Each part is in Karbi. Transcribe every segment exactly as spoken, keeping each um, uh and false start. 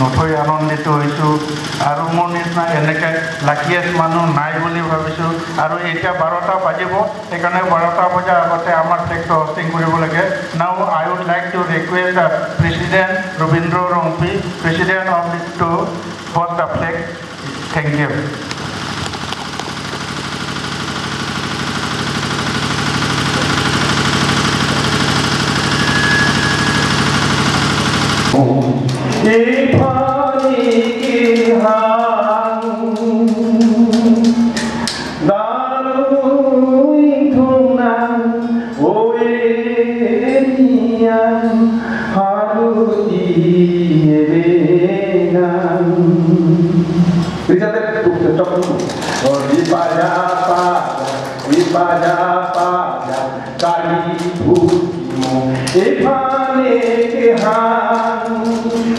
নথৈ আনন্দিত হৈছোঁ আৰু মোৰ নিচিনা এনেকে লাকিয়েষ্ট মানুহ নাই বুলি ভাবিছোঁ। আৰু এতিয়া বাৰটা বাজিব, সেইকাৰণে বাৰটা বজাৰ আগতে আমাৰ ফ্লেগটো হষ্টিং কৰিব লাগে। Now I would like to request the President Robindra Rongpi, President of the, to host the flag. Thank you. Ephani kehang darui thunan oe nian haluti ebengan. Rijate tuk tuk tuk. Oh, di paja paja, di paja paja, kali bhutimo. Ephani kehang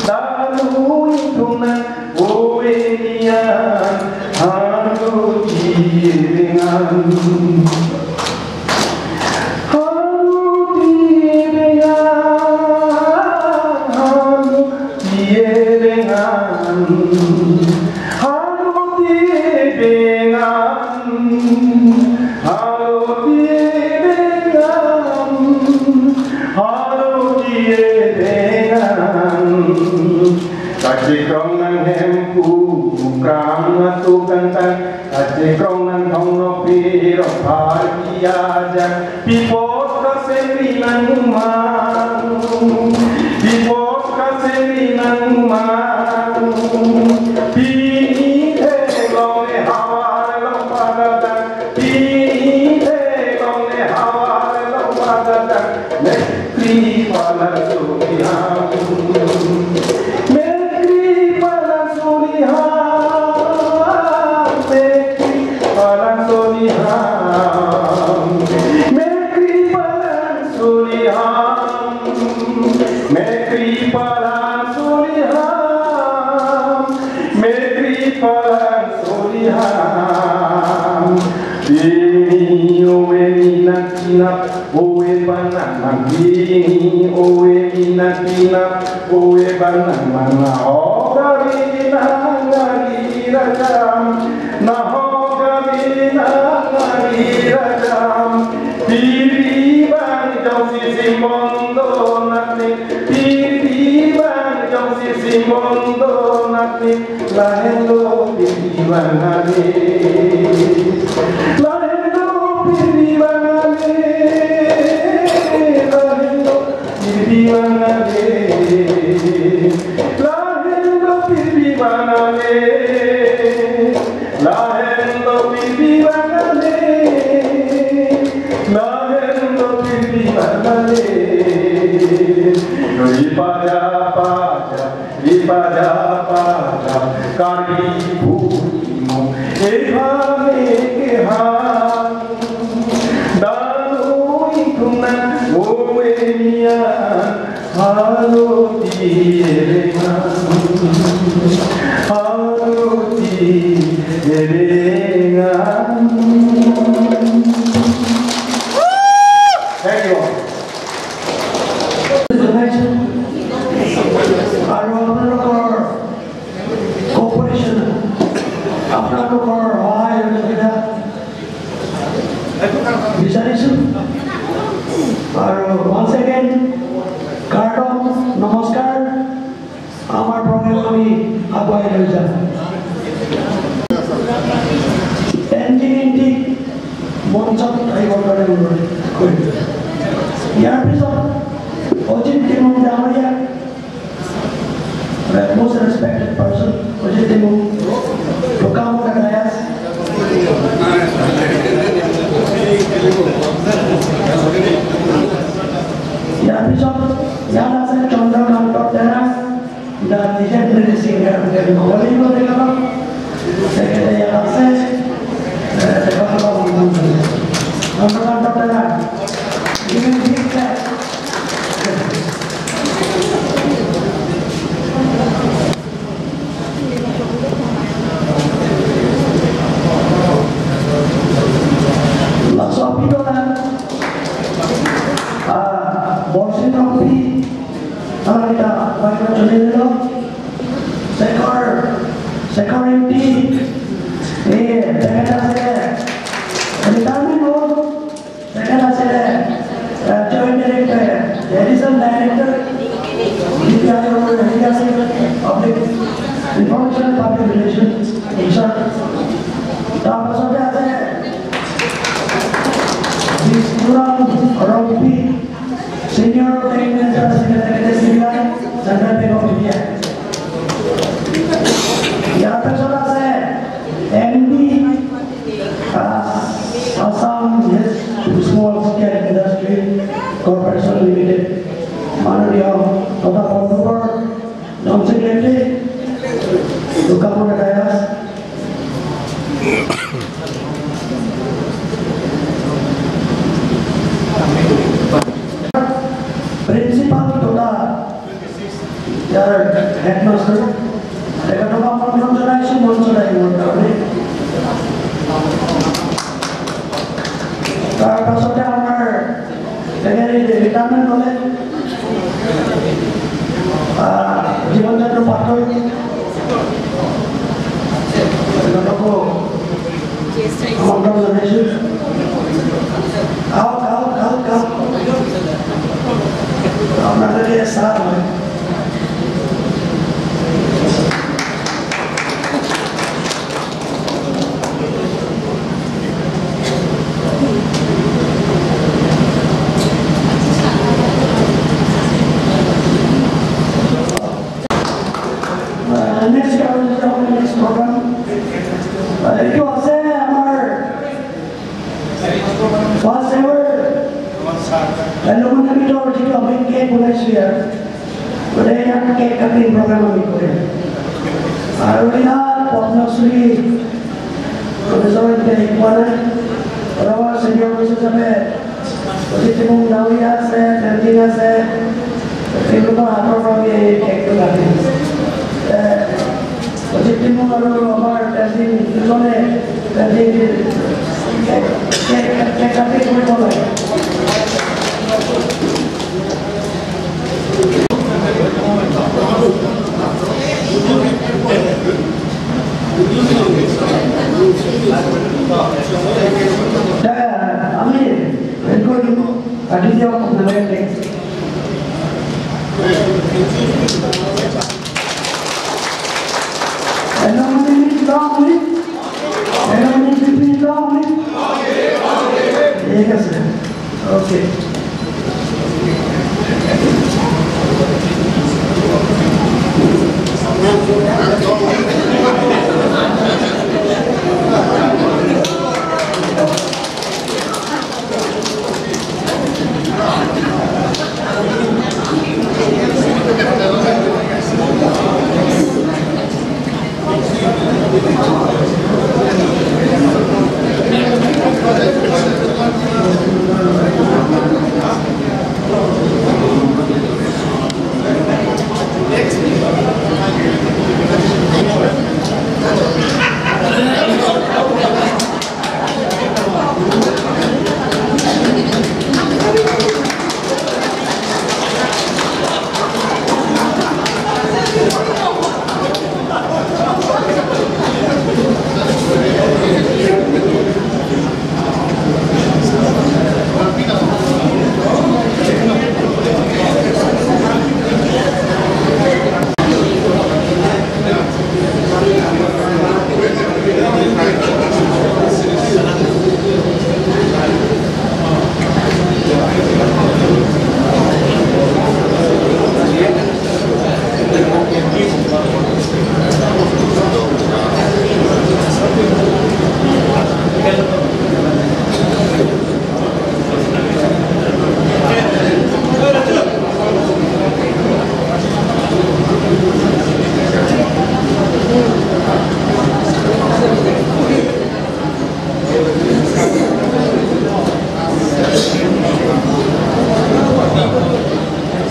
darui thunan oe nian haluti ebengan. Haluti ebengan, haluti ebengan, haluti ebengan, haluti ebengan, haluti ebengan. Kachekrong nang hemphu kram atu kangtang, kachekrong nang thong nopi rok phar ki ajak. Pi apot kaseri nang mang, pi apot kaseri nang mang. Pini the longle havar long pagatang, pini the longle havar long pagatang. Mekri palang soliham, mekri palang soliham, mekri palang soliham, mekri palang soliham, mekri palang soliham, mekri palang soliham. Pini oe nang kinap, oe bang nang mang. Pini oe nang kinap, oe bang nang mang. Nahok kave nang ari rajam, nahok kave nang ari rajam. Pirpi bang jongsi simbon donat ni, pirpi bang jongsi simbon donat ni. Lahenlo pirpi bang ale, lahenlo pirpi bang ale, lahenlo pirpi bang ale, lahenlo pirpi bang ale, lahenlo pirpi bang ale, lahenlo pirpi bang ale. Ri paja paja, ri paja paja, kali bhutimo. Ephani kehang darui thunan oe nian haluti ebengan, haluti ebengan. Thank you all. আৰু আপোনালোকৰ কোঅপাৰেশ্যন, আপোনালোকৰ সহায় সহযোগিতা বিচাৰিছো। আৰু once again, কাৰ্ডম নমস্কাৰ। আমাৰ প্ৰগ্ৰাম আমি আগুৱাই লৈ যাম। এন জি নিংটি মঞ্চত আহিবৰ কাৰণে অনুৰোধ কৰিম। ইয়াৰ পিছত অজিত টিমুং ডাঙৰীয়া, most respected person, Ajit Timung, to come on the dais. ইয়াৰ পিছত ইয়াত আছে চন্দ্ৰকান্ত টেঙা, the legendary singer, তেখেতে ইয়াত আছে। এ, তেখেতক চন্দ্ৰকান্ত টেঙা, give him big clap. Laso aphi dolang, ah, Borsing Rongpi, ah, kita baik macam ini loh. Shekhar, Shekhar Ingti, eh, tekan ase, retirement hol, tekan ase, eh, Joint Director, Additional Director, D P I R, Public Information, Public Relations, in charge. Lapen laso ase, Vishnuram Rongpi, Senior Bank Manager, Senior Manager, Central Bank of India. Lapen laso ase M D, uh, Assam Small Scale Industry Corporation Limited, Mananiya Tata Pandukar, Joint Secretary, to come on the dais. Principal totha, ইয়াৰ headmaster, তেখেতক আমন্ত্ৰণ জনাইছোঁ মঞ্চলৈ আহিবৰ কাৰণে। তাৰ পাছতে আমাৰ তেখেতে retirement ল'লে, আহ, জীৱন চন্দ্ৰ পাঠক, তেখেতকো আমন্ত্ৰণ জনাইছোঁ। আহক, আহক, আহক, আহক। আপোনালোকে ছাৰ হয়। Uh, next, next program. Uh, এইটো আছে আমাৰ first ever alumni meet-ৰ যিটো আমি কেক বনাইছোঁ ইয়াত, গতিকে ইয়াত কেক কাটিং প্ৰগ্ৰাম আমি কৰিম। আৰু ইয়াত পদ্মশ্ৰী, প্ৰফেচৰ এতিয়া আহি পোৱা নাই, আৰু আমাৰ চিনিয়ৰ গেষ্ট হিচাপে অজিত টিমুং ডাঙৰীয়া আছে, তেনজিং আছে, তেওঁলোকৰ হাতৰ পৰা আমি এই কেকটো কাটিম। এ, অজিত টিমুং আৰু আমাৰ তেনজিং দুজনে, Tenzing cake, cake, cake cutting কৰিব লাগে। আমি হেৰি কৰি দিম, কাটি দিয়ক আপোনালোকে cake. Alumni meet long live. Alumni meet long live. ঠিক আছে। Okay.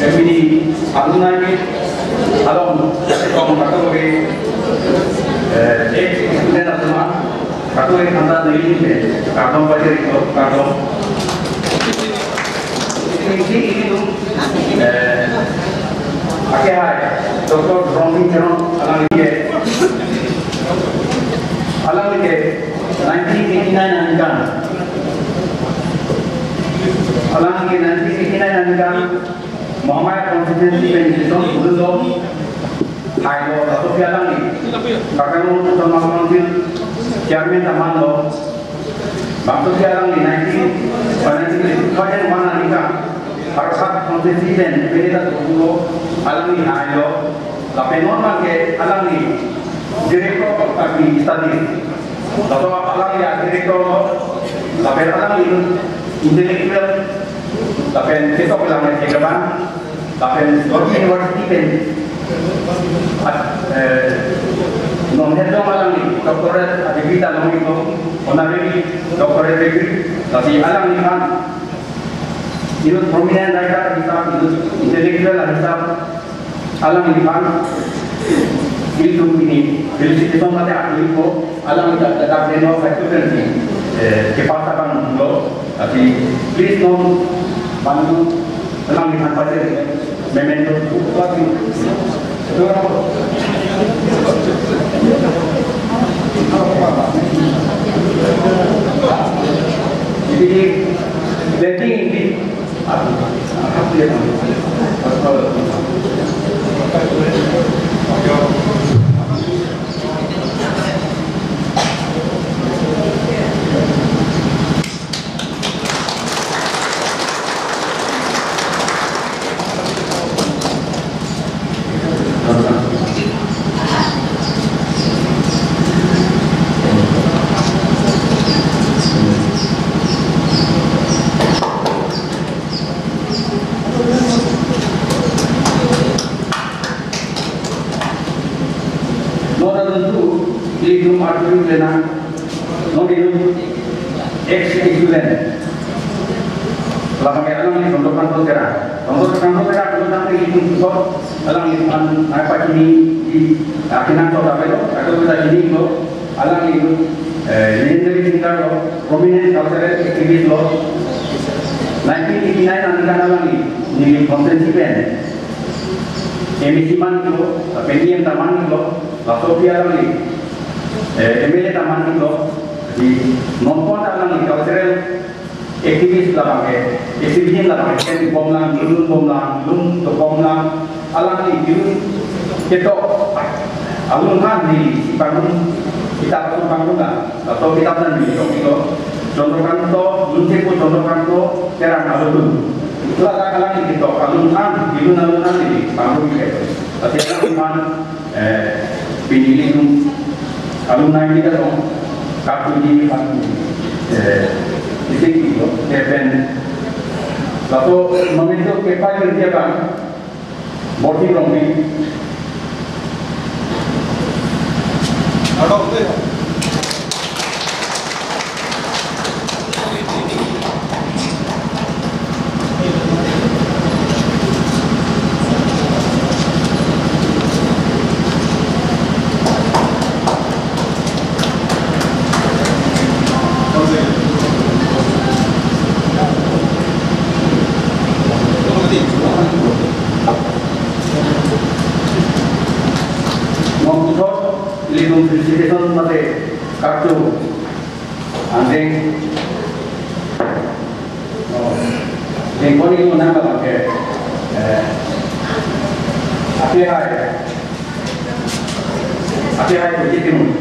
Emini alumni meet along kong katoke, eh, ex student asoma katoke khanta neli ke kardom pajir ito, kardom. Ini, ini tu, eh, Akehai, Doctor Dhoromsing Teron, alangli ke, alangli ke nineteen eighty-nine aningkan, alangli ke nineteen eighty-nine aningkan, Mahamaya constituency pen election pudunlo, hailo, laso pi alangli, Karbi Anglong Autonomous Council chairman ta manlo, bangso pi alangli nineteen, nineteen, two thousand one aningkan, Howraghat constituency pen M L A ta dolo, alangli hailo, lapen non abangke alangli Director of Karbi Studies. Laso alangli a-director lo, lapen alangli intellectual, lapen ketok lang ke kaban, lapen Dhorom University pen, at, eh, non head along alangli doctorate a-degree ta long-iklo, honorary doctorate degree, lasi alangliphan inut prominent writer ahisap, inut intellectual ahisap, alangliphan ilitum pini felicitation mate arjupo, alangli ta dak dak deno satu pensi, eh, kepasa bang lo, tapi please non bantu alangliphan pada memento buat. Jadi, planting ini Non atum tu, ilitum arju plena, non ilitum ex student. Labang ke alangli Chandrakanta Terang. Chandrakanta Terang, alangli ilitum tu, alangliphan nangpachini di, ah, kinang to tapelo, atau kita ini lo, alangli, eh, legendary singer lo, prominent cultural activist lo. Nineteen eighty-nine aningkan alangli, neli constituency pen M A C man-iklo, lapen E M ta man-iklo, laso pi alangli, eh, M L A ta man-iklo, di non pon ta alangli cultural activist labang ke, activism labang ke, ken bomlang, lun bomlang, lun to bomlang, alangli dun ketok, alun han di, si pangrum, kita pangrum na, atau kita nan di, tok ito, Chandrakanta, lun tepo Chandrakanta, Terang alun. Itulah alangli ketok, alun han, di lun alun han di, pangrum ke. Tapi alun han, eh, pini ilitum alumni kita dong, kartu di pan, eh, isi kilo, kepen, laso memento kepai kerja bang, Borsi Rongpi. Ada betul. Non puthot ilitum felicitation mate kartu. Anting. Oh. Tingkoni ko nang abang ke. Eh. Akehai. Akehai Uche Timung.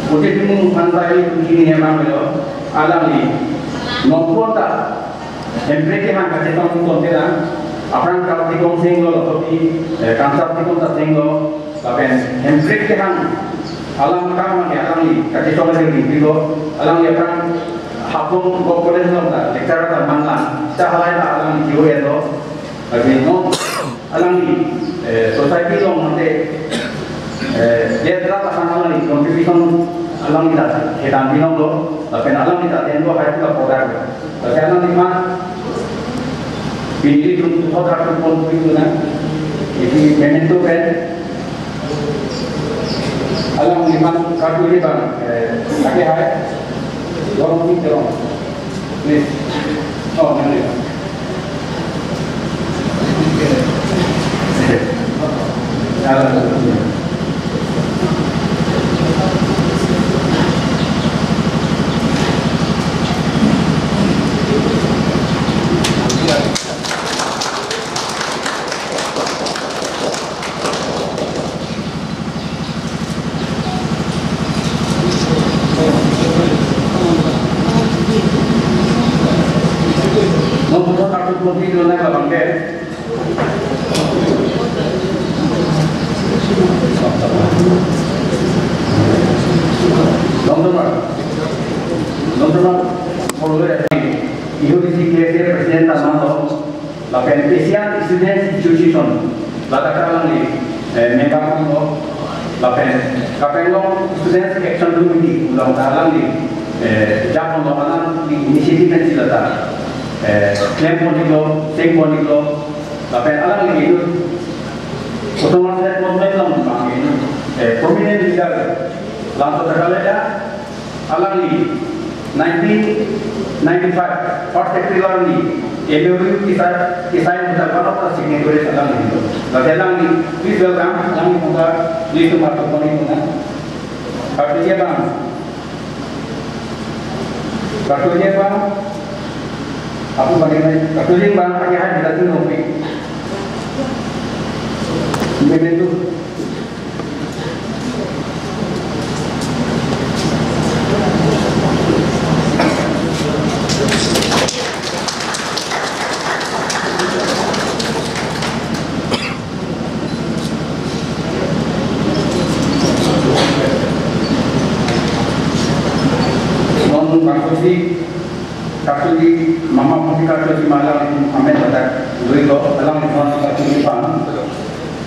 Uche Timung aphan ta ilitum chini hemang lo. Alangli non pon ta Hemprek kehang kachetong tonte lang, aphrang kap tikong senglo, laso pi, eh, kangsap tikong ta senglo, lapen Hemprek kehang alam akam ke alangli kachetong ke ringpilo, alangli aphrang Haflong Govt College along ta lecturer ta manlang, seta halai ta alangli G O lo, lapen non alangli, eh, society along mate, eh, det rat aphan alangli contribution alangli ta kedam binong lo, lapen alangli ta den lo hai pula product lo. Lapen alangliphan, pini ilitum puthot kartu pon pu itu na, isi memento pen, alangliphan kartu abang, eh, Akehai, Dhoromsing Teron. Please. Oh, no, no. Non puthot kartu konti dona ka bangke. Long term, long term, follow, I H A D C K S A president ta nanglo. Lapen Asian Students Association, ladak alangli, eh, member nanglo. Lapen Karbi Anglong Students Action Committee, along ta alangli, eh, japonlo, alangli initiative pensi lata, eh, klem ponlo, seng ponlo. Lapen alangli itu autonomous development along bang itu, eh, prominent leader, langso terkala ya, alangli nineteen ninety-five, first April alangli M O U kisai, kisai muda one of the signatories alangli. Lapen alangli, please welcome, alangli muda, please to Marco Poni muda. Kartu dia bang. Kartu dia bang. Apa bang ini? Kartu dia bang, pakai hari kita tu ngopi. Memento. Non bangsosi kartu di mama pasti kartu di malam amen batak dui ko dalam lingkungan kartu di pang,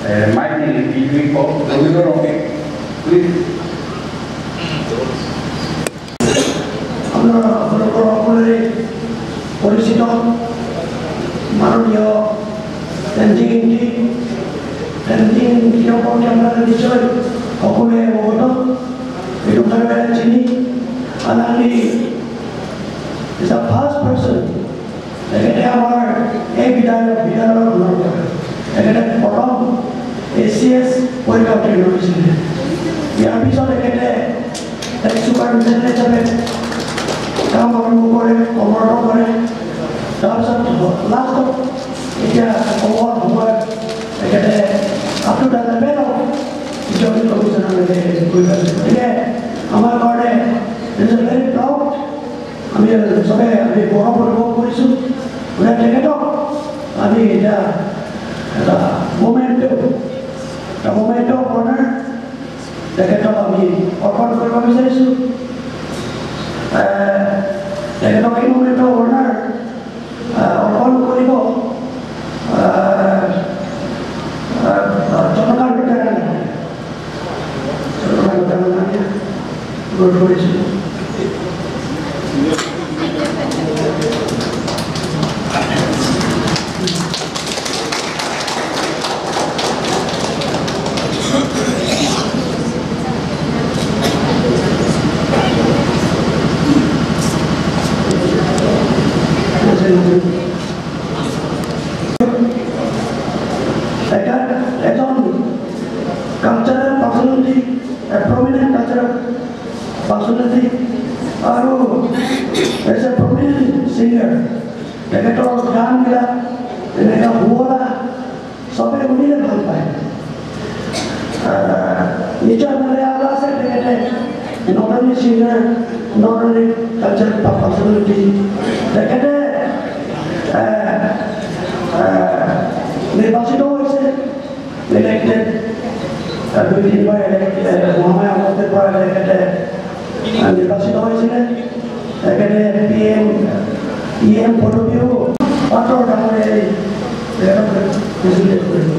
eh, mic ni di dui ko dui ko roke, please. আপোনাৰ আপোনালোকৰ সকলোৰে পৰিচিত মাননীয় টেনজিং ইংতি, টেনজিং ইংতি সম্পৰ্কে আপোনালোকে নিশ্চয় সকলোৱে অৱগত। এইটো কাৰণে চিনি আলাংলি is the first person, তেখেতে আমাৰ এই বিদ্যালয়, বিদ্যালয়ৰ ঘৰৰ পৰা তেখেতে প্ৰথম এ চি এছ পৰীক্ষা উত্তীৰ্ণ হৈছিলে। ইয়াৰ পিছত তেখেতে এক চুপাৰিনটেণ্ডেণ্ট হিচাপে কাম আৰম্ভ কৰে, কৰ্মৰত কৰে। তাৰপিছত লাষ্টত এতিয়া কৰ্মৰত সময়ত তেখেতে up to the level of joint commissioner লৈকে গৈ পাইছে। গতিকে আমাৰ কাৰণে it is a very proud, আমি চবে আমি গৌৰৱ অনুভৱ কৰিছোঁ। গতিকে তেখেতক আমি এতিয়া এটা মেমেণ্ট, এটা মেমেণ্ট অফ অনাৰ তেখেতক আমি অৰ্পণ কৰিব বিচাৰিছোঁ। এ, তেখেতক এই মেমেণ্ট অফ অনাৰ, এ, অৰ্পণ কৰিব, এ, এ, চন্দ্ৰকান্ত ডেকা। চন্দ্ৰকান্ত ডেকা, অনুৰোধ কৰিছোঁ। এটা, এজন কালচাৰেল পাৰ্চনেলিটি, এ প্ৰমিনেণ্ট কালচাৰেল পাৰ্চনেলিটি আৰু এজ এ প্ৰমিনেণ্ট ছিংগাৰ। তেখেতৰ গানবিলাক এনেকুৱা শুৱলা, চবে শুনিলে ভাল পায়। আহ, নিজৰ মানে আলা আছে তেখেতে, not only singer, not only cultural personality, তেখেতে, আহ, আহ, নিৰ্বাচিত হৈছে, ইলেক্টেড, আহ, দুই তিনিবাৰ ইলেক্ট-, আহ, মহামায়া সমষ্টিৰ পৰা তেখেতে, আহ, নিৰ্বাচিত হৈছিলে। তেখেতে পি এম, ই এম পদবীও পাত্ৰতা কৰি এই তেখেতক প্ৰেজেণ্ট কৰিব।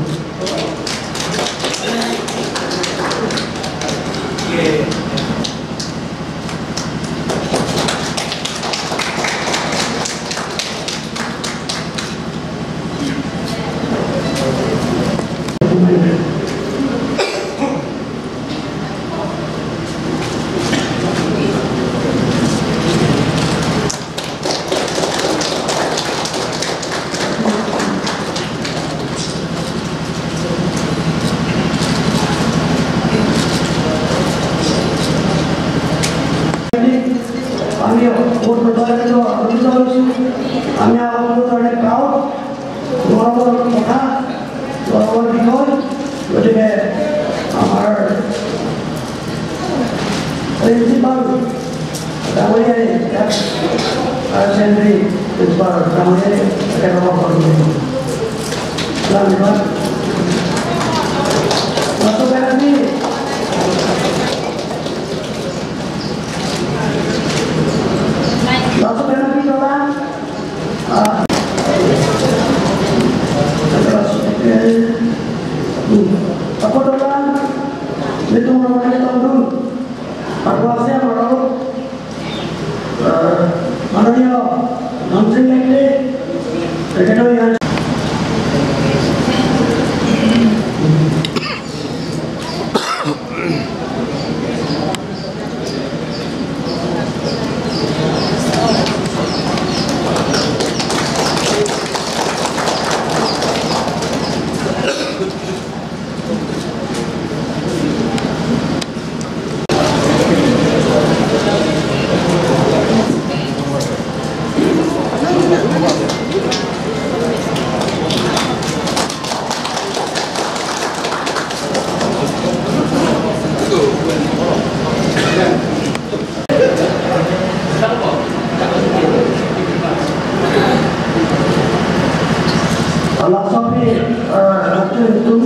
আমি ভোট প্ৰদান আৰম্ভ কৰিছো। আমি আগন্তুক কাৰণে গাঁৱত গৌৰৱৰ কথা, গৌৰৱৰ বিষয়। গতিকে আমাৰ প্ৰিন্সিপাল ডাঙৰীয়াই ইয়াত, আহ, চেণ্ডেল প্ৰিন্সিপাল ডাঙৰীয়াই তেখেতক ধন্যবাদ। লাচু বেনাৰ্জী, লাচু বেনাৰ্জী দলা, আহ, লাচু, এ, উম, আকৌ দলা, এইটো মোৰ মানে তন্দুল। আৰু আছে আমাৰ, আহ, মাননীয় ধনসিং মেইত্ৰী, তেখেতেও ইয়াত। Laso aphi, eh, laso itum,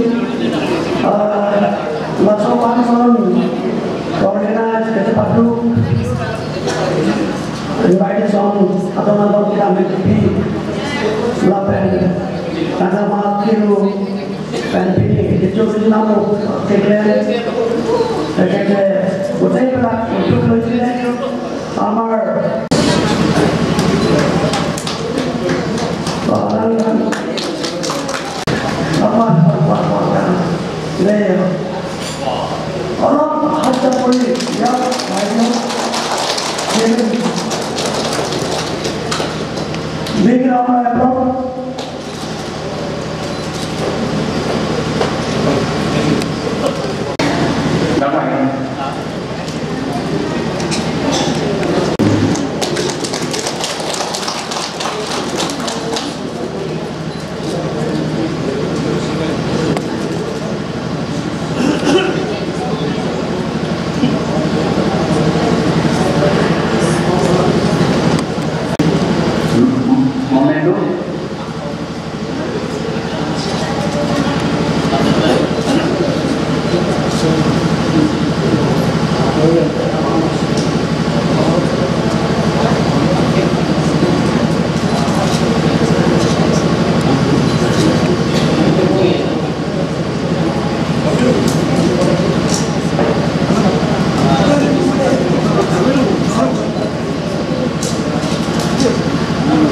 eh, laso function organize kechepaduk, invite ason adon adon kita M P P lapen tangka mat kiru pen pini kecho kecho namo kekle kekle botai pela untuk lagi amar. Apa, apa, apa, apa. Dei. Olop hat chapoli, ya, ayo. Dei. Big round of applause. Momentum.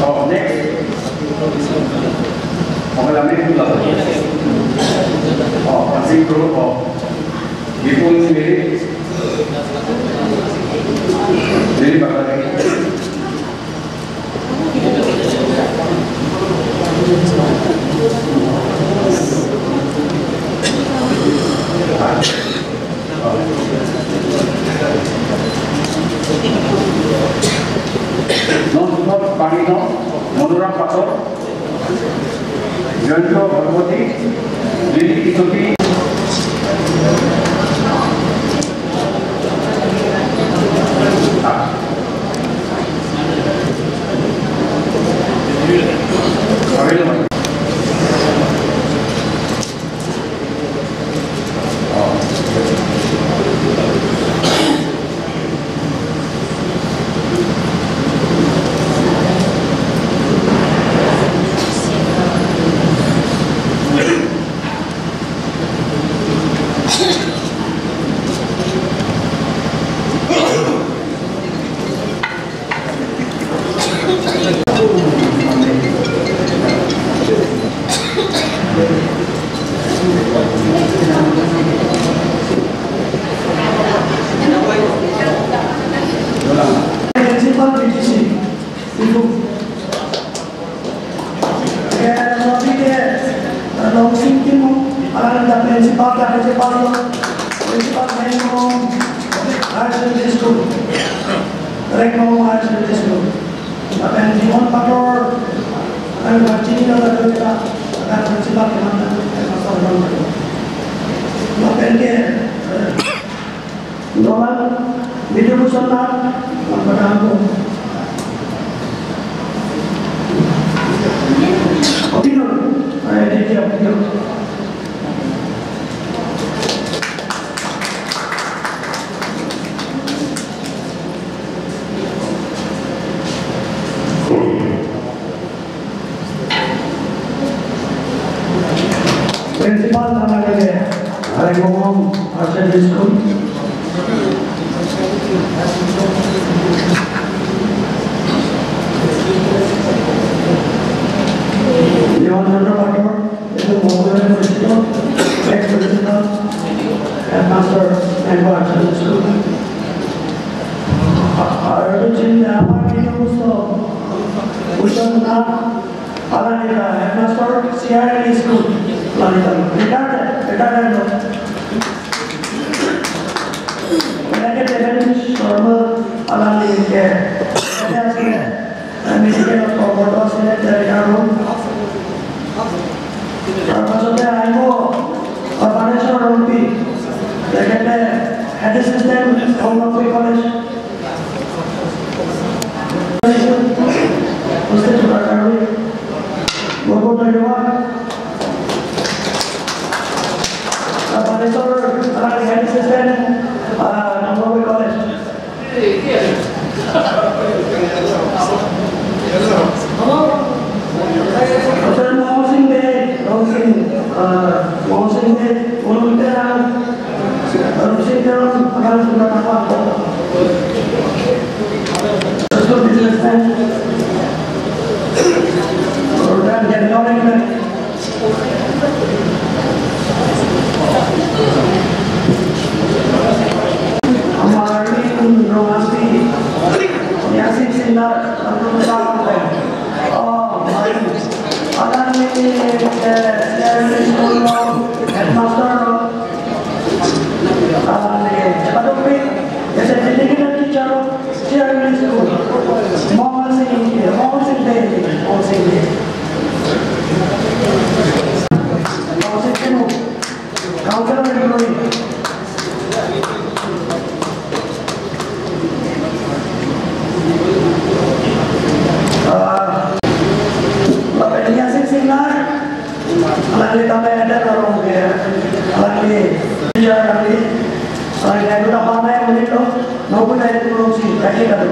Oh, next. Oke, kami itu lah. Oh, masih perlu, oh. Dipung sendiri. Jadi bakal lagi. Non, non, Pani, non, Monuram Pator, Jayanta Bhagwati, Lily Tissopi. Lapen ke, eh, Nolan, video pusat na, pada aku. Opinion, eh, dia, dia, dia. Principal, Thanalile Haraibongom Higher Secondary School. Johan Chandra Pathor, Ex-President, Headmaster, Nangpar Higher Secondary School. Aru chin, amar kini uso, uso na, alangli ta Headmaster, C R L D School, alangli ta retired, retired lo. Alangli ke Deven Sharma, alangli ke, alangli ke, Medical of Concord Hospital, Delhi, Aru. Professor Aimo, Professor Rompi, Head Assistant, Home Office College. Hostel Tukarkarwi, Bobo Tariwa. Professor, Head Assistant, uh, Home Office College. Sir, Mohan Singh Bey, Mohan Singh, uh, Mohan Singh Bey, Mohan Singh Bey, Mohan Singh Bey, Mohan Singh Bey. Successful businessman. Rotan Jendong. Amar arni Rongasi, Niasing Singnar, Rongasi. Oh, Mari. Alangli, eh, Niasing Singnar, headmaster, alangli, Chepatokpi, eh, teacher, Chairman School, Mohan Singh, Mohan Singh Bey, Mohan Singh Bey. Mohan Singh Bey, Councillor Employee. Ah, Bapak Niasing Singnar, alangli tame ada orang dia, alangli, dia alangli, alangli ada apa yang menit lo, nopo dari turun si, kaki kado.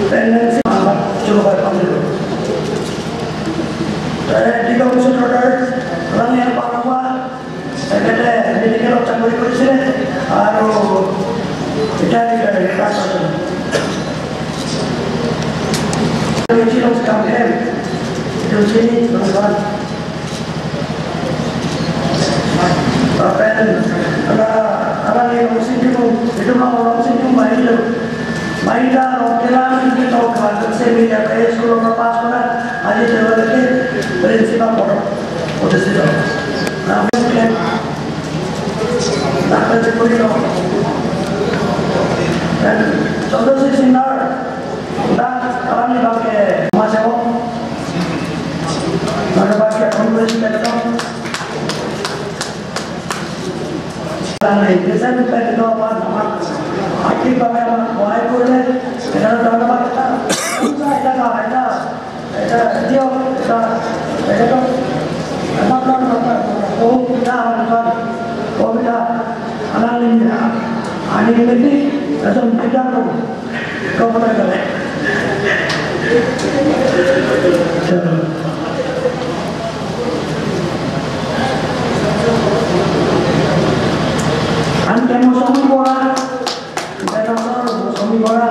Tendensi amat coba panggil. Saya di kampus order, orang yang parwa, saya kata, ini kalau campur kursi, aru, kita di dari pasar. Ini sih, sekarang, itu sini, teman-teman. Lapen, ala, alangli Rongsinjung, itu mah Rongsinjung baik lo. Baik dah, oke lah, kita tahu kan, saya media kayak sekolah lepas mana, aja coba lagi, prinsip apa, udah sih. Nah, mungkin, nah, kan seperti itu. Dan, contoh sih, Singnar, dah, alangli bangke, Mas Ewo, mana bangke, penulis, betul. Tangni, desa kita kita apa nama? Aki pakai apa? Wahai kule, kita tahu apa kita? Kita kita kita kita dia kita kita tu. Apa apa apa? Oh kita apa? Oh kita anak ini, anak ini kita tu. Kau pernah kena? Ante Mosomi Bora. Ante Mosomi Bora.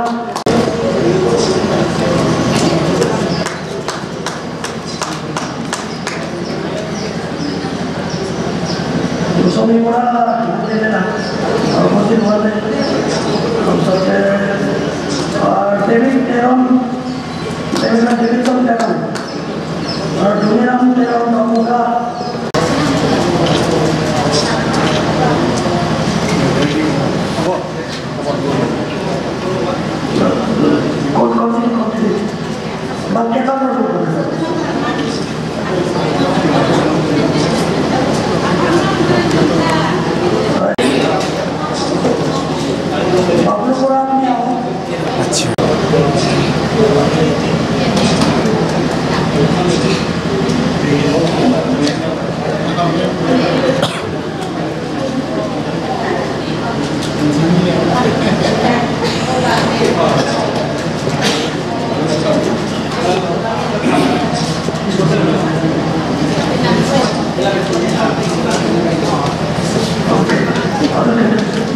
Mosomi Bora, nanti na. Mosomi Bora. Maksudnya, eh, David Teron, David na Davidson Teron. Eh, Doniram Teron Pamuka. Kon, kon, kon, kon. Bangke kan dulu. Pablo Kora, apni ahok. আচ্ছা।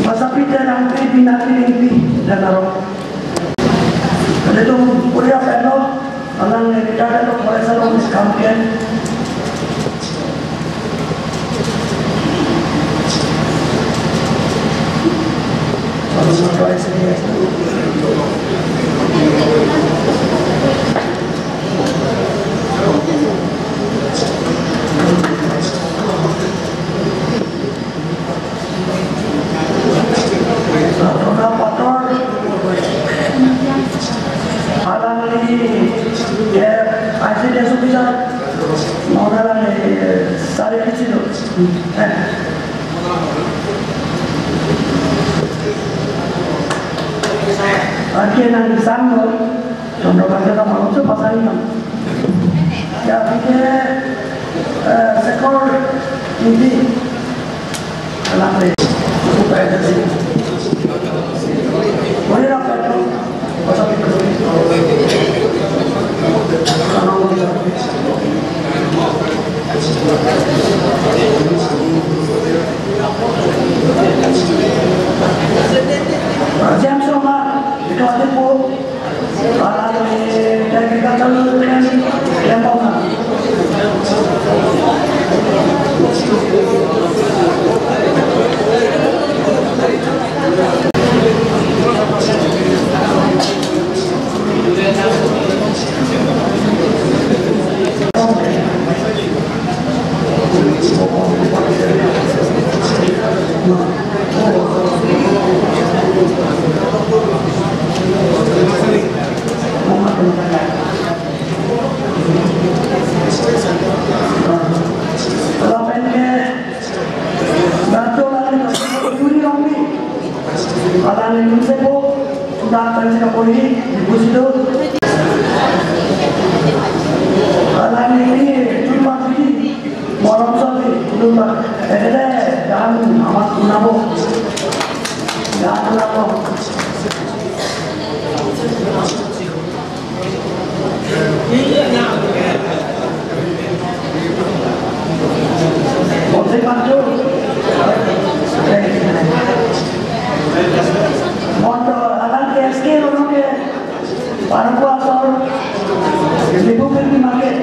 Basa Peter Rangpi, Binati Rangpi, dan aro. Ada tu kuliah peno, alang ni kita ada tu kuliah selalu miskampian. Alangli, eh, I C D S officer, non alangli, eh, sari kisi do. Eh. Anke nangkesang lo, Chandrakanta ta malom si pasang inang. Ya, anke, eh, Sekor Ingti. James Soma, itu ada po. Lapen ke, Dato Rani Kasuri Rongpi, alangli nunsepo, sudah akan sika poli, ibu situ. Alangli ini, cuma ini, morom sobi, lupa. Ede, dan amat kunabo. Dan kunabo. Monto alang K S K lono ke para kuasor di bukit di market.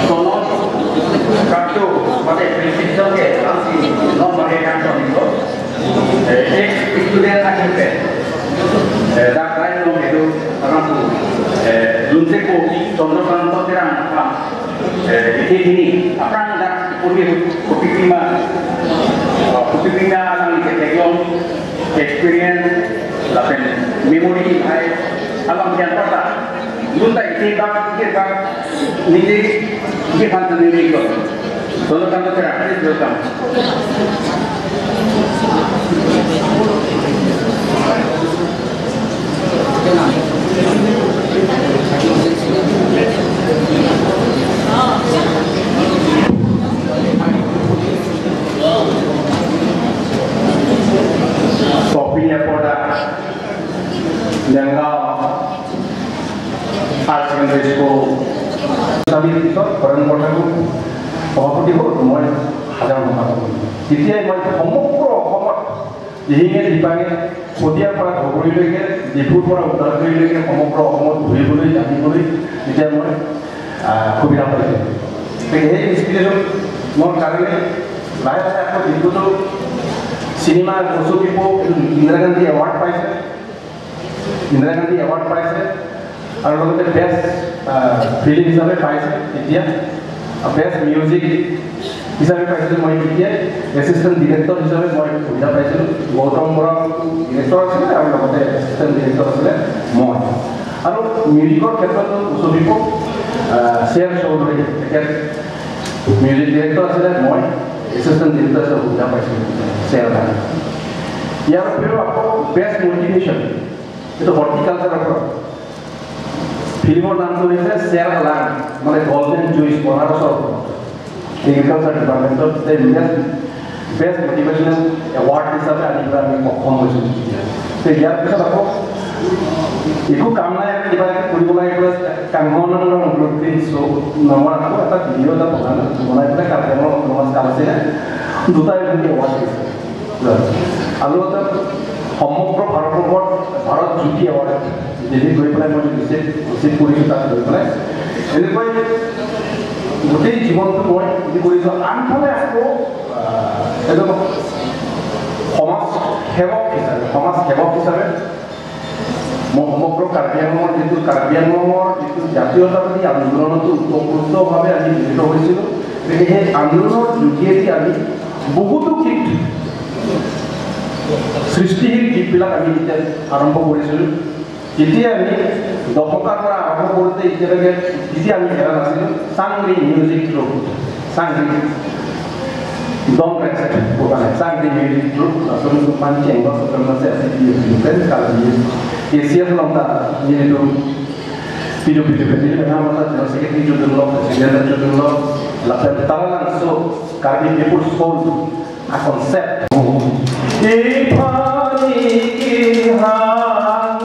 Kono kartu mate prescription ke langsung nomor ke kan kono. Eh, ex student akhir ke. Eh, dak lain nom itu orang tu. Eh, Lunsepo Chandrakanta Terang apa? Eh, di sini, aphrang dak puri kopi pima, oh, kopi pima alang ke teklong experience, lapen memory hai, alam yang kota. Lunta isi bak, isi bak, nili, isi pan nili ko. Chandrakanta Terang, please welcome. Nagaon Higher Secondary School. আমি পিছত হৰেণ বৰঠাকুৰ সভাপতি হ'ল, মই সাধাৰণ সম্পাদক। তেতিয়াই মই সমগ্ৰ অসমত দিহিঙে দিপাঙে, শদিয়াৰ পৰা ধুবুৰীলৈকে, ডিফুৰ পৰা ওদালগুৰিলৈকে সমগ্ৰ অসমত ঘূৰিবলৈ, জানিবলৈ তেতিয়া মই, আহ, সুবিধা পাইছিলোঁ। গতিকে সেই ইনস্পিৰেশ্যনৰ কাৰণে লাহে লাহে আকৌ ডিফুতো চিনেমা কচু পিপৌ, ইন্দিৰা গান্ধী এৱাৰ্ড পাইছে, ইন্দিৰা গান্ধী এৱাৰ্ড পাইছে আৰু লগতে বেষ্ট, আহ, ফিল্ম হিচাপে পাইছে। এতিয়া বেষ্ট মিউজিক হিচাপে পাইছিলোঁ মই। এতিয়া এছিষ্টেণ্ট ডিৰেক্টৰ হিচাপে মই সুবিধা পাইছিলোঁ। গৌতম বৰা ডিৰেক্টৰ আছিলে আৰু লগতে এছিষ্টেণ্ট ডিৰেক্টৰ আছিলে মই। আৰু মিউজিকৰ ক্ষেত্ৰতো কচু পিপৌ, আহ, চি আৰ চৌধুৰী, তেখেত মিউজিক ডিৰেক্টৰ আছিলে, মই এছিষ্টেণ্ট ডিৰেক্টৰ হিচাপে সুবিধা পাইছিলোঁ চি আৰ গান। ইয়াৰ উপৰিও আকৌ বেষ্ট মটিভেশ্যন, এইটো হৰ্টিকালচাৰৰ পৰা। ফিল্মৰ নামটো হৈছে চেৰ লাং, মানে গল্ডেন জুইচ, বনাৰসৰ এগ্ৰিকালচাৰ ডিপাৰ্টমেণ্টত বেষ্ট, বেষ্ট মটিভেশ্যনেল এৱাৰ্ড হিচাপে আনিবলৈ আমি সক্ষম হৈছোঁ। তো ইয়াৰ পিছত আকৌ একো কাম নাই, আমি কিবা এটা কৰিব লাগে, কাংগনৰ ব্লুপ্ৰিণ্ট শ্ব' নামৰ আকৌ এটা ভিডিঅ' এটা বনালোঁ, বনাই পেলাই কাৰ্বি আংলং অট'নমাছ কাউন্সিলে দুটা এৱাৰ্ড দিছে। আৰু এটা সমগ্ৰ ভাৰতবৰ্ষত ভাৰত জ্যোতি এৱাৰ্ড দিল্লীত গৈ পেলাই মই ৰিচিভ, ৰিচিভ কৰিছোঁ, তাত গৈ পেলাই। এনেকৈ গোটেই জীৱনটো মই কি কৰিছোঁ। আনফালে আকৌ, আহ, এজন সমাজ সেৱক হিচাপে, সমাজ সেৱক হিচাপে মই সমগ্ৰ কাৰ্বি আংলঙৰ যিটো, কাৰ্বি আংলঙৰ যিটো জাতীয়তাবাদী আন্দোলনতো ওতঃপ্ৰোতভাৱে আমি জড়িত হৈছিলোঁ। গতিকে সেই আন্দোলনৰ যোগেদি আমি বহুতো গীত, সৃষ্টিশীল গীতবিলাক আমি যেতিয়া আৰম্ভ কৰিছিলোঁ, তেতিয়া আমি দশকাৰ পৰা আৰম্ভ কৰোঁতে এতিয়ালৈকে, তেতিয়া আমি এৰা নাছিলোঁ চাংৰি মিউজিক ট্ৰুপ, চাংৰি Don't rest, bukan, sang di music group, lapen mancing, lapen masih asik di event, kalau di Asia selama tak, ini tu, video, video, video, kan, masa jelas sakit di judul lo, presiden dan judul lo, lapen tara langso, Karbi People's Front, a concept. Iphani kihang,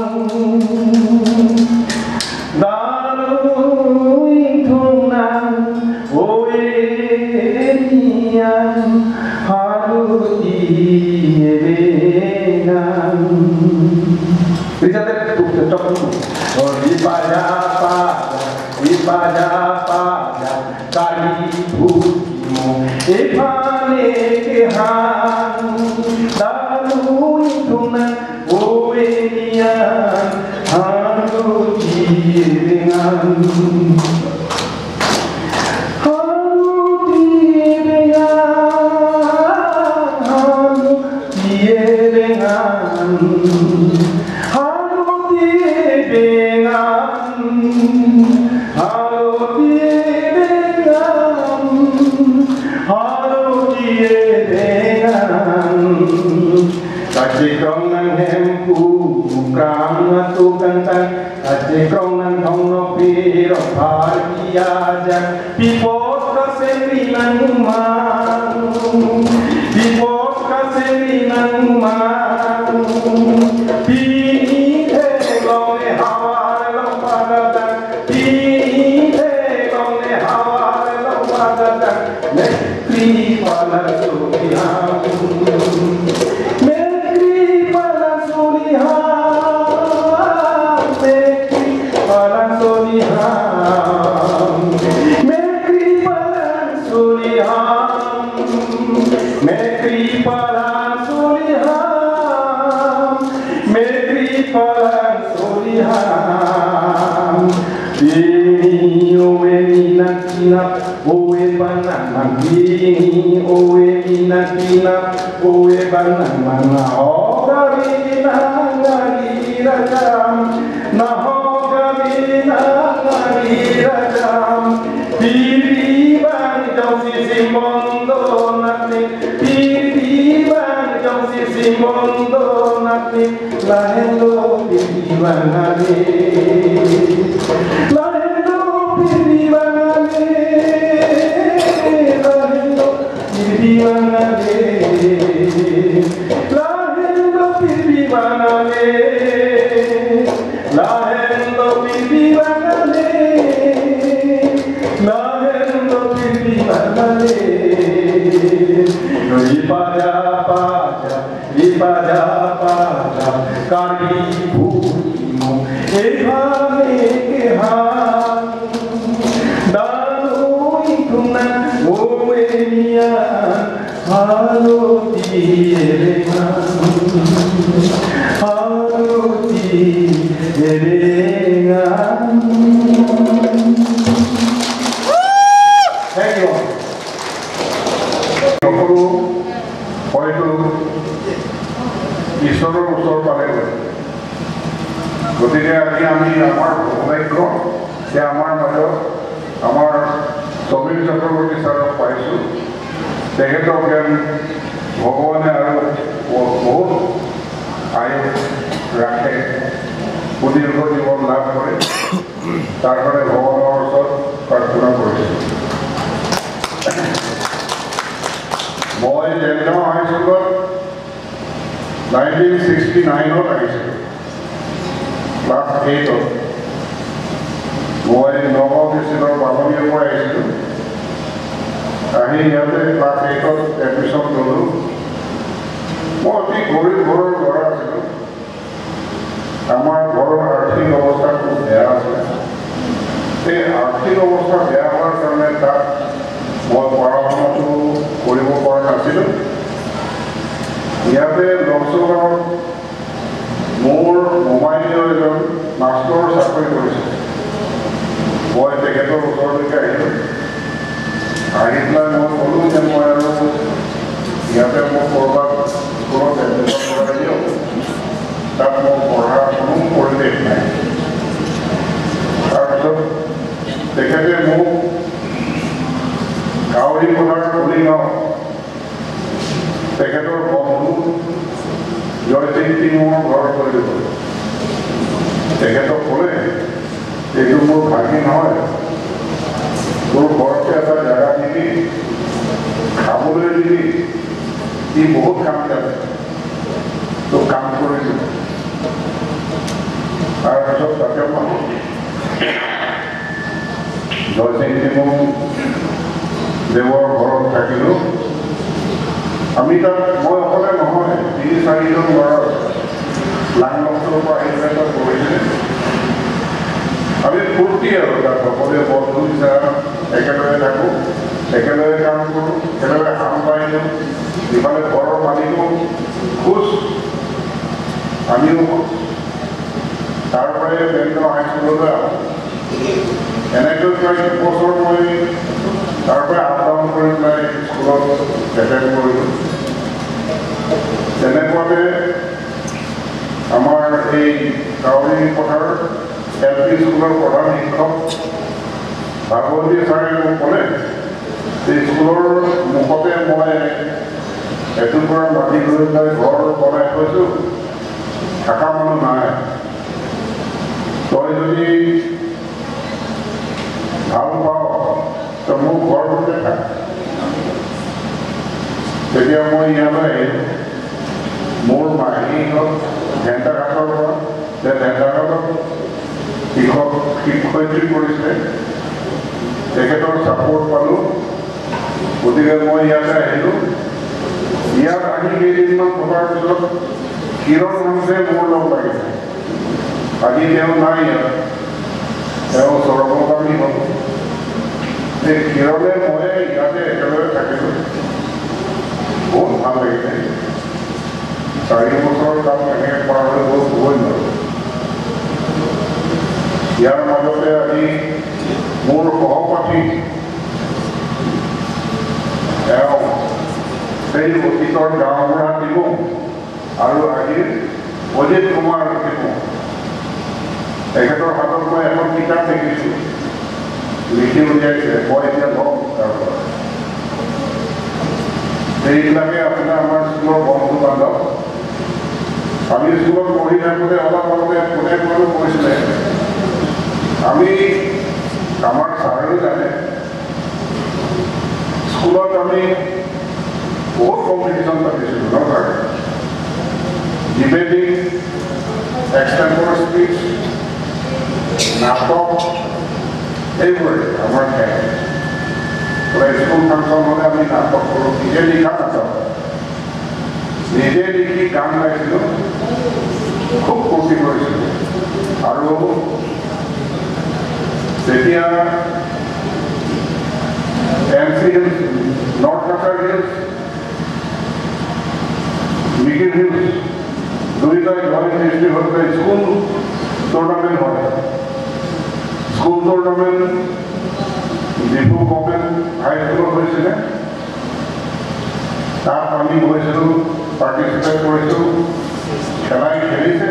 Dalo ingthung nang, ove nian, haru ti eve nang. Rijate tuk tuk tuk. Oh, di paja paja, di paja paja, kali putimo. Iphani kihang, dalo ingthung nang, Ove nian, haru ti eve nang. Haru ti eve nang, haru ti eve nang. Haru ti eve nang, haru ti eve nang, haru ti eve nang. Kachekrong nang hemphu, krang atu kangkang, kachekrong nang thongno piro phar kiajak, pi apot kasengri nang umang, pi apot kasengri nang umang, pini theklong ne havar along padatang, pini theklong ne havar along padatang, me Kripalang soliham. Me Kripalang soliham. Me Kripalang soliham. Me Kripalang soliham. Me Kripalang soliham. Me Kripalang soliham. Ini ove nang kinap, ove bang nang mang. Ini ove nang kinap, ove bang nang mang. Nahok kave nang ari rajam, nahok kave nang ari rajam. Pirpi bang jongsi simbong donat ne, pirpi bang jongsi simbong donat ne. Lahelo pirpi bang ave. Lahelo pirpi bang ave. Lahelo pirpi bang ave. Lahelo pirpi bang Lahen do pipi bangale, lahen do pipi bangale. Ipada pada, ipada pada, Karbi Purnima, eha me keha. Dano itum na, o menia. Halo ti elengan, halo ti elengan. Thank you. সকলো হয়তো ঈশ্বৰৰ ওচৰ পালেগৈ। গতিকে আজি আমি আমাৰ সৌভাগ্য যে আমাৰ মাজত আমাৰ সমীৰ চক্ৰৱৰ্তী ছাৰক পাইছোঁ। তেখেতক যেন ভগৱানে আৰু ব-, বহুত আয়ু ৰাখে, সুদীৰ্ঘ জীৱন লাভ কৰে, তাৰ কাৰণে ভগৱানৰ ওচৰত প্ৰাৰ্থনা কৰিছোঁ। মই জেংগাঁও হাইস্কুলত নাইনটিন ছিক্সটি নাইনত আহিছিলোঁ, ক্লাছ এইটত। মই নগাঁও ডিষ্ট্ৰিক্টৰ বামুণীয়াৰ পৰা আহিছিলোঁ। আহি ইয়াতে ক্লাছ এইটত এডমিশ্যন ল'লোঁ। মই অতি গৰীব ঘৰৰ ল'ৰা আছিলোঁ। আমাৰ ঘৰৰ আৰ্থিক অৱস্থা খুব বেয়া আছিলে। সেই আৰ্থিক অৱস্থা বেয়া হোৱাৰ কাৰণে তাত মই পঢ়া শুনাটো কৰিব পৰা নাছিলোঁ। ইয়াতে লক্ষ্য গাঁৱত মোৰ মোমাইদেউ এজন মাষ্টৰৰ চাকৰি কৰিছে। মই তেখেতৰ ওচৰলৈকে আহিলোঁ। আহি পেলাই মই ক'লোঁ যে মই আৰু ইয়াতে মোক ক'ৰবাত স্কুলত এডমিশ্যন কৰাই দিয়ক, তাত মোৰ পঢ়াৰ কোনো পৰিৱেশ নাই। তাৰপিছত তেখেতে মোক কাউৰী পথাৰ কুলিগাঁও তেখেতৰ বন্ধু জয়সিং টিঙৰ ঘৰত লৈ গ'ল। তেখেতক ক'লে, "এইটো মোৰ ভাগিন হয়, তোৰ ঘৰতে এটা জেগা দিবি, খাবলৈ দিবি, সি বহুত কাম জানে, তোক কাম কৰি দিব।" তাৰপিছত তাতে মই জয়সিং টিঙ দেৱৰ ঘৰত থাকিলোঁ। আমি তাত, মই অকলে নহয়, তিনি চাৰিজন ল'ৰা লাংলকচৰ পৰা আহি পেলাই তাত বহিছিলে। আমি ফূৰ্তি আৰু তাত সকলোৱে বন্ধু হিচাপে একেলগে থাকোঁ, একেলগে কাম কৰোঁ, একেলগে হাল বাই দিওঁ। ইফালে ঘৰৰ মালিকো খুচ, আমিও খুচ। তাৰ পৰাই জেংগাঁও হাইস্কুললৈ আহোঁ। এনেকৈ প্ৰায় দুবছৰ মই তাৰ পৰা আপ ডাউন কৰি পেলাই স্কুলত এটেণ্ড কৰিলোঁ। তেনেকুৱাতে আমাৰ এই কাউৰী পথাৰ এল পি স্কুলৰ প্ৰধান শিক্ষক ভাগৱতী ছাৰে মোক ক'লে যে স্কুলৰ মুখতে মই এটুকুৰা মাটি লৈ পেলাই ঘৰ বনাই থৈছোঁ, থকা মানুহ নাই। তই যদি ভাল পাৱ, তই মোৰ ঘৰটোতে থাক। তেতিয়া মই ইয়ালৈ আহিলোঁ। মোৰ মাহী হ'ল ভেন্তাঘাটৰ পৰা, তেওঁ ভেন্তাঘাটত শিক্ষক, শিক্ষয়িত্ৰী কৰিছিলে। তেখেতৰ ছাপোৰ্ট পালোঁ। গতিকে মই ইয়াতে আহিলোঁ। ইয়াত আহি কেইদিনমান থকাৰ পিছত কিৰণ হাংচে মোৰ লগ লাগিছে। আজি তেওঁ নাই ইয়াত, তেওঁ স্বৰ্গগামী হ'ল। এই কিৰণে ময়ে ইয়াতে একেলগে থাকিলোঁ, বহুত ভাল লাগিলে। চাৰি বছৰ তাত এনেকৈ পাৰ হৈ গ'ল, ক'বই নোৱাৰোঁ। ইয়াৰ মাজতে আজি মোৰ সহপাঠী, তেওঁ সেই অতীতৰ গাঁওবুঢ়া টিঙ আৰু আজিৰ অজিত কুমাৰ টিঙ, তেখেতৰ হাতত মই এখন কিতাপ দেখিছোঁ, লিখি উলিয়াইছে, মই এতিয়া ল'ম তাৰ পৰা। এইবিলাকে আপোনাৰ আমাৰ স্কুলৰ বন্ধু বান্ধৱ। আমি স্কুলত পঢ়ি থাকোঁতে অলপ আগতে কোনে কোনে কৈছিলে, আমি, আমাৰ ছাৰেও জানে, স্কুলত আমি বহুত কম্পিটিশ্যন পাতিছিলোঁ ন ছাৰ? Debating, extempore speech, নাটক, এইবোৰে আমাৰ খেল। বোলে স্কুল ফাংচন হ'লে আমি নাটক কৰোঁ, নিজে লিখা নাটক, নিজে লিখি গান গাইছিলোঁ, খুব ফূৰ্তি কৰিছিলোঁ। আৰু তেতিয়া M C hills, north Cachar hills, Mikir hills দুইটা জইণ্ট ডিষ্ট্ৰিক্ট হৈ পেলাই স্কুল টুৰ্ণামেণ্ট হয়। School tournament Diphu government high স্কুলত হৈছিলে। তাত আমি গৈছিলোঁ, পাৰ্টিচিপেট কৰিছোঁ, খেলাই খেলিছে।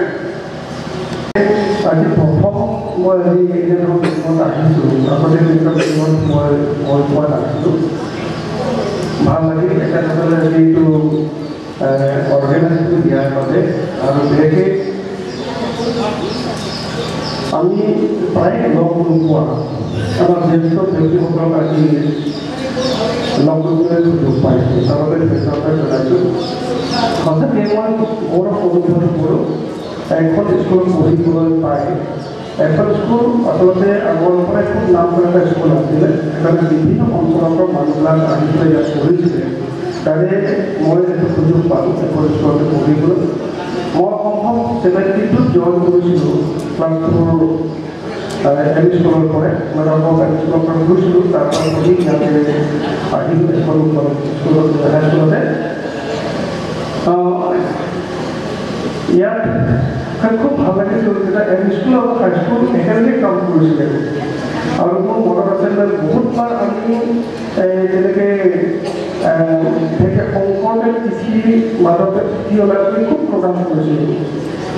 আজি প্ৰথম মই আজি এনেধৰণৰ টিমত আহিছোঁ। আগতে এনেকুৱা টিমত মই, মই পোৱা নাছিলোঁ। ভাল লাগিল তেখেতসকলে আজি এইটো, এ, অৰ্গেনাইজ কৰি দিয়াৰ বাবে। আৰু বিশেষকৈ আমি প্ৰায় লগ নোপোৱা আমাৰ জ্যেষ্ঠ ব্যক্তিসকলক আজি লগ কৰিবলৈ সুযোগ পাইছোঁ। তাৰ বাবে ধন্যবাদ জনাইছোঁ। সঁচাকৈ মই গৌৰৱ অনুভৱ কৰোঁ। এখন স্কুলত পঢ়িবলৈ পায়। এখন স্কুল আচলতে আগৰ পৰাই খুব নাম কৰা এটা স্কুল আছিলে। সেইকাৰণে বিভিন্ন অঞ্চলৰ পৰা মানুহবিলাক আহি পেলাই ইয়াত পঢ়িছিলে। তাৰে মই এইটো সুযোগ পালোঁ এখন স্কুলতে পঢ়িবলৈ। মই সম্ভৱ ছেভেণ্টি টুত জইন কৰিছিলোঁ ক্লাছ ফ'ৰ এম ই স্কুলৰ পৰাই, মানে মই এম ই স্কুলৰ পৰা গৈছিলোঁ, তাৰ পৰা পঢ়ি ইয়াতে আহিলোঁ এখন স্কুলত, হাই স্কুলতে। আহ, ইয়াত খাই খুব ভাল লাগিছিল, যেতিয়া এম ই স্কুল আৰু হাই স্কুল একেলগে কাম কৰিছিলে। আৰু মোৰ মনত আছে যে বহুতবাৰ আমি, এ, তেনেকে, এ, বিশেষকে শংকৰদেৱ তিথি, মাধৱদেৱ তিথি হ'লে আমি খুব প্ৰগ্ৰাম কৰিছিলোঁ,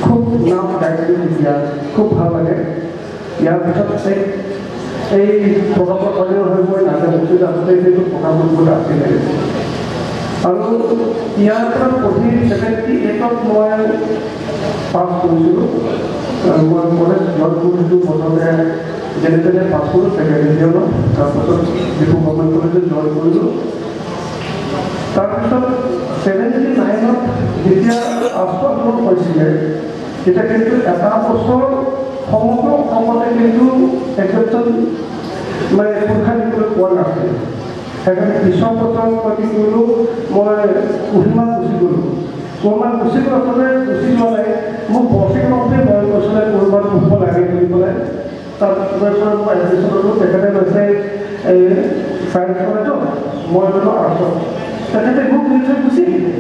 খুব নাম গাইছিলোঁ তেতিয়া, খুব ভাল লাগে। ইয়াৰ পিছত এই, এই প্ৰগ্ৰামৰ কাৰণে হয় মই নাজানো, কিন্তু আগতে এইটো প্ৰগ্ৰাম বহুত আছিলে। আৰু ইয়াৰ পৰা পঢ়ি ছেভেণ্টি এইটত মই পাছ কৰিছিলোঁ। আহ, মই কলেজ জইন কৰিছিলোঁ প্ৰথমে যেনে তেনে পাছ কৰিলোঁ ছেকেণ্ড ডিভিজনত, তাৰপাছত ডিফু গভৰ্ণমেণ্ট কলেজত জইন কৰিলোঁ। তাৰপিছত ছেভেণ্টি নাইনত যেতিয়া আছফাক মোৰ হৈছিলে, তেতিয়া কিন্তু এটা বছৰ সমগ্ৰ অসমতে কিন্তু একজামশ্যন মানে পৰীক্ষা দিবলৈ পোৱা নাছিল। সেইকাৰণে পিছৰ বছৰত মই কি কৰিলোঁ, মই কোহিমাত গুচি গ'লোঁ। কোহিমাত গুচি গ'লোঁ, আচলতে গুচি যোৱা নাই, মোক বছে লওঁতে মই কৈছিলে কোহিমাত ঘূৰিব লাগে বুলি পেলাই। তাত গৈ পেলাই মই এডমিশ্যন ল'লোঁ। তেখেতে কৈছে, "এই ছায়েন্স কলেজত", মই ল'লোঁ আৰ্টছত। তেখেতে মোক দি থৈ গুচি আহিলে।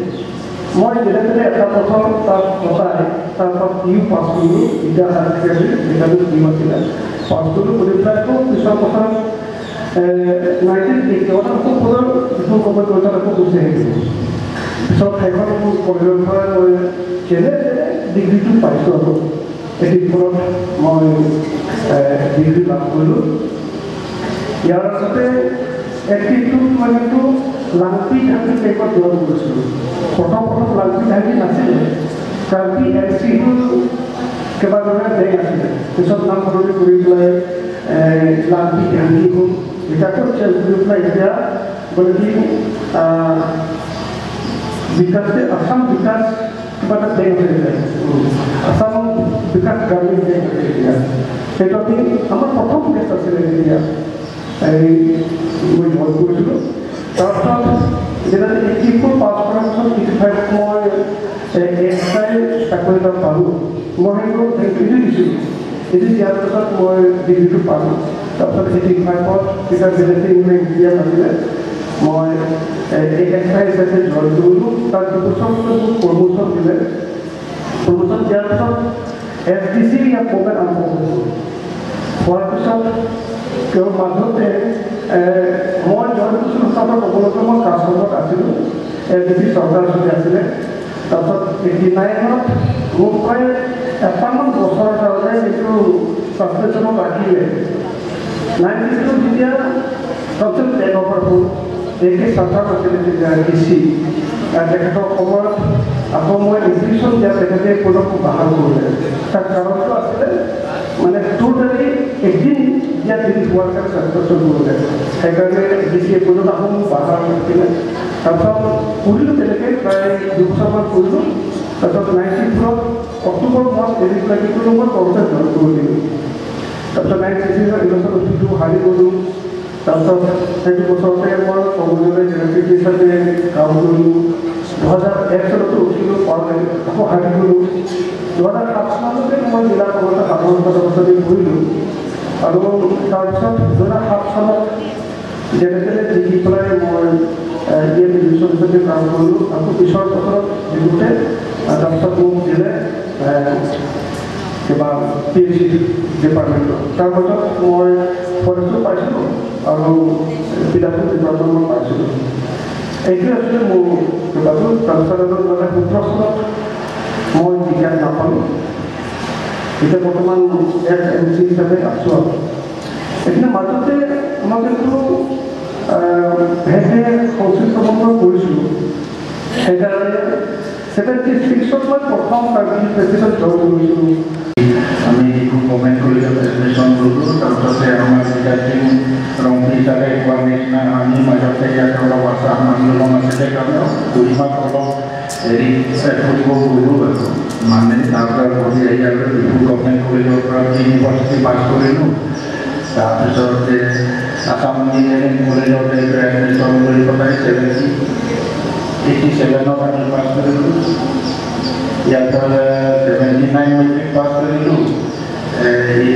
মই যেনে তেনে এটা বছৰ তাত কটাই, তাৰ পৰা পি ইউ পাছ কৰিলোঁ, ইটাৰ হায়াৰ ছেকেণ্ডেৰী, ইটাৰ পি ইউ আছিলে, পাছ কৰিলোঁ। কৰি পেলাই আকৌ পিছৰ বছৰ, এ, নাইনটিন এইটি ওৱান আকৌ পুনৰ ডিফু গভৰ্ণমেণ্ট কলেজত আকৌ গুচি আহিলোঁ। পিছত সেইখন কলেজৰ পৰা মই যেনে তেনে ডিগ্ৰীটো পাইছোঁ আৰু। এইটি ফ'ৰত মই, এ, ডিগ্ৰী লাভ কৰিলোঁ। ইয়াৰ আগতে এইটি টুত মই কিন্তু লাংপি ধাংকি বেংকত জইন কৰিছিলোঁ। প্ৰথম প্ৰথম লাংপি ধাংকি নাছিলে, কাৰ্বি এম চি ইউৰ কেইবাজনে বেংক আছিলে। পিছত নাম সলনি কৰি পেলাই, এ, লাংপি ধাংকি হ'ল। এতিয়া আকৌ চেঞ্জ কৰি পেলাই এতিয়া বোলে কি, আ, বিকাশ, আছাম বিকাশ কিবা এটা বেংক হৈ যায়। উম। আছাম বিকাশ গ্ৰামীণ বেংক হৈ যায় এতিয়া। সেইটো আমি, আমাৰ প্ৰথম বেংক আছিলে এতিয়া। এই মই জইন কৰিছিলোঁ। তাৰপিছত যেতিয়া এইটি ফ'ৰ পাছ কৰাৰ পিছত এইটি ফাইভ মই, এ, এছ আই চাকৰি এটা পালোঁ। মই সেইটো, সেইটো এৰি দিছিলোঁ। এৰি দিয়াৰ পিছত মই ডিগ্ৰীটো পালোঁ। তাৰপিছত এইটি ফাইভত তেতিয়া বেলেগ ইংলেণ্ড ইণ্ডিয়া নাছিলে। মই, এ, এ এছ আই হিচাপে জইন কৰিলোঁ। তাত দুবছৰ পিছত মোক প্ৰমোশ্যন দিলে। প্ৰমোশ্যন দিয়াৰ পিছত এছ ডি চি ইয়াত প্ৰগ্ৰাম আৰম্ভ কৰিলোঁ। হোৱাৰ পিছত তেওঁৰ মাজতে, এ, মই জইন কৰিছিলোঁ, তাতে ক'বলৈ মই কাষ্টমত আছিলোঁ, এছ ডি চি চৰকাৰ চলি আছিলে। তাৰপিছত এইটি নাইনত মোক প্ৰায় এটামান বছৰৰ কাৰণে এইটো ছাছপেনশ্যনত ৰাখিলে। নাইনটি টু যেতিয়া তাৰপিছত টেক অভাৰ হ'ল, এ কে চাৰ্দাৰ আছিলে তেতিয়া ডি চি। আহ, তেখেতৰ সময়ত আকৌ মই এপ্লিকেশ্যন দিয়া, তেখেতে পুনৰ বাহাল কৰিলে। তাৰ কাৰণটো আছিলে মানে টোটেলি এদিন দিয়া দিন হোৱাৰ কাৰণে ছাছপেনশ্যন কৰিলে। সেইকাৰণে ডি চিয়ে পুনৰ আকৌ মোক বাহাল কৰিলে। তাৰপিছত কৰিলোঁ তেনেকৈ প্ৰায় দুবছৰমান কৰিলোঁ। তাৰপিছত নাইণ্টি ফ'ৰত অক্টোবৰ মাহত এৰি পেলাই কিন্তু মই কংগ্ৰেছত জইন কৰিলোঁ। তাৰপিছত নাইণ্টি ছিক্সৰ ইলেকশ্যনত উঠিলোঁ, হাৰি গ'লোঁ। তাৰপিছত সেইটো বছৰতে মই কংগ্ৰেছৰ জেনেৰেল ছেক্ৰেটাৰী হিচাপে কাম কৰিলোঁ। দুহেজাৰ এক চনতো উঠিলোঁ, পাৰ লাগিল, আকৌ হাৰি গ'লোঁ। দুহেজাৰ সাত চনলৈকে মই জিলা কংগ্ৰেছৰ সাধাৰণ সম্পাদক হিচাপে বহিলোঁ। আৰু তাৰপিছত দুহেজাৰ সাত চনত যেনে তেনে জিকি পেলাই মই, এ, ইয়াত ডিভিশ্যন হিচাপে কাম কৰিলোঁ। আকৌ পিছৰ বছৰত যিহেতুকে, এ, তাৰপিছত মোক দিলে, এ, কিবা পি এইচ ই ডিপাৰ্টমেণ্টত। তাৰ পাছত মই ফৰেষ্টত পাইছিলোঁ আৰু পি ডাব্লিউ ডিপাৰ্টমেণ্টত পাইছিলোঁ। এইটোৱে আছিলে মোৰ কিবাটো। তাৰপিছত আৰু দুহেজাৰ সোতৰ চনত মই টিকেট নাপালোঁ। এতিয়া বৰ্তমান এছ এম চি হিচাপে আছোঁ আৰু। এইখিনি মাজতে মই কিন্তু, আহ, বিশেষকৈ সংস্কৃত ভ্ৰমণ কৰিছিলোঁ। সেইকাৰণে ছেভেণ্টি ছিক্সত মই প্ৰথম কাৰ্বি প্ৰেচিডেণ্ট জইন কৰিছিলোঁ। আমি ডিফু গভৰ্ণমেণ্ট কলেজত এডমিশ্যন ল'লোঁ। তাৰপিছতে আমাৰ বিদ্যাৰ্থী ৰংপি ছাৰে কোৱাৰ নিচিনা আমি মাজতে ইয়াত অলপ আছাম আন্দোলন আছিলে কাৰণে দুই মাহ অলপ হেৰি, এ, ফুৰিব গ'লোঁ আৰু। মানে তাৰ পৰা ঘূৰি আহি আৰু ডিফু গভৰ্ণমেণ্ট কলেজৰ পৰা ইউনিভাৰ্চিটি পাছ কৰিলোঁ। তাৰপিছতে আছাম ইঞ্জিনিয়াৰিং কলেজত এডমিশ্যন লৈ পেলাই ছেভেণ্টি, এইটি ছেভেনত আমি পাছ কৰিলোঁ। ইয়াৰ পৰা ছেভেণ্টি নাইন মেট্ৰিক পাছ কৰিলোঁ। এ, এই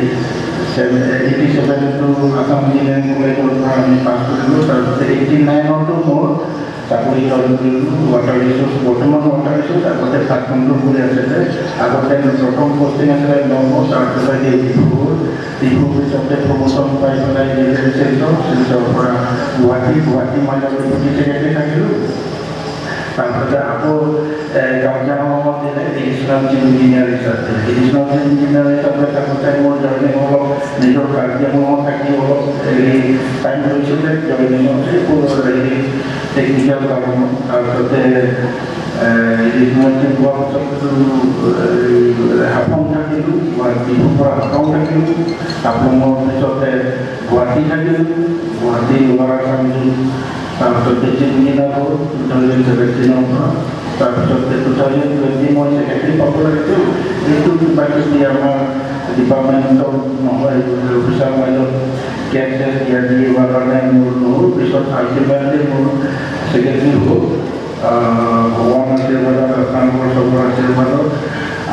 ছেভে-, এইটি ছেভেনটো আছাম ইঞ্জিনিয়াৰিং কলেজৰ পৰা আমি পাছ কৰিলোঁ। তাৰপিছতে এইটি নাইনতো মোৰ চাকৰি জইন কৰিলোঁ ৱাটাৰ ৰিচোৰ্চ, বৰ্তমান ৱাটাৰ ৰিচোৰ্চ, আগতে ভাতখণ্ডু বুলি আছিলে। আগতে প্ৰথম পষ্টিং আছিলে নগাঁও, তাৰপিছত এই ডিব্ৰুগড়, ডিব্ৰুগড় পিছতে প্ৰমোশ্যন পাই পেলাই দিলে শিলচৰ, শিলচৰৰ পৰা গুৱাহাটী, গুৱাহাটী মই ডেপুটি ছেক্ৰেটাৰী থাকিলোঁ। তাৰপিছতে আকৌ, এ, কাৰ্বি আংলঙত দিলে এডিশ্যনেল চিফ ইঞ্জিনিয়াৰ হিচাপে। এডিশ্যনেল চিফ ইঞ্জিনিয়াৰ হিচাপে থাকোঁতে মোৰ জইনিং অলপ নিজৰ কাৰ্বি আংলঙত থাকি অলপ হেৰি টাইম লৈছিলে জইনিঙত। এই পুনৰ হেৰি টেকনিকেল কাৰণ। তাৰপিছতে, এ, এডিশ্যনেল চিফ হোৱাৰ পিছত, এ, হাফলং থাকিলোঁ, গুৱাহাটীৰ পৰা হাফলং থাকিলোঁ, হাফলঙৰ পিছতে গুৱাহাটী থাকিলোঁ, গুৱাহাটী লোৱাৰ আছাম জোন, তাৰপিছত বেছি দিন আৰু টু থাউজেণ্ড ছেভেণ্টিনৰ পৰা, তাৰপিছত টু থাউজেণ্ড টুৱেণ্টি মই ছেক্ৰেটাৰী পাব লাগিছিল। এইটো কিবা কিবি আমাৰ ডিপাৰ্টমেণ্টৰ নহয়, অফিচাৰ মাজত কেছ চেছ দিয়া দি হোৱাৰ কাৰণে মোৰ নহ'ল। পিছত আল্টিমেটলি মোৰ ছেক্ৰেটাৰী হ'ল। আহ, ভগৱানৰ আশীৰ্বাদত, আপোনালোকৰ চবৰ আশীৰ্বাদত।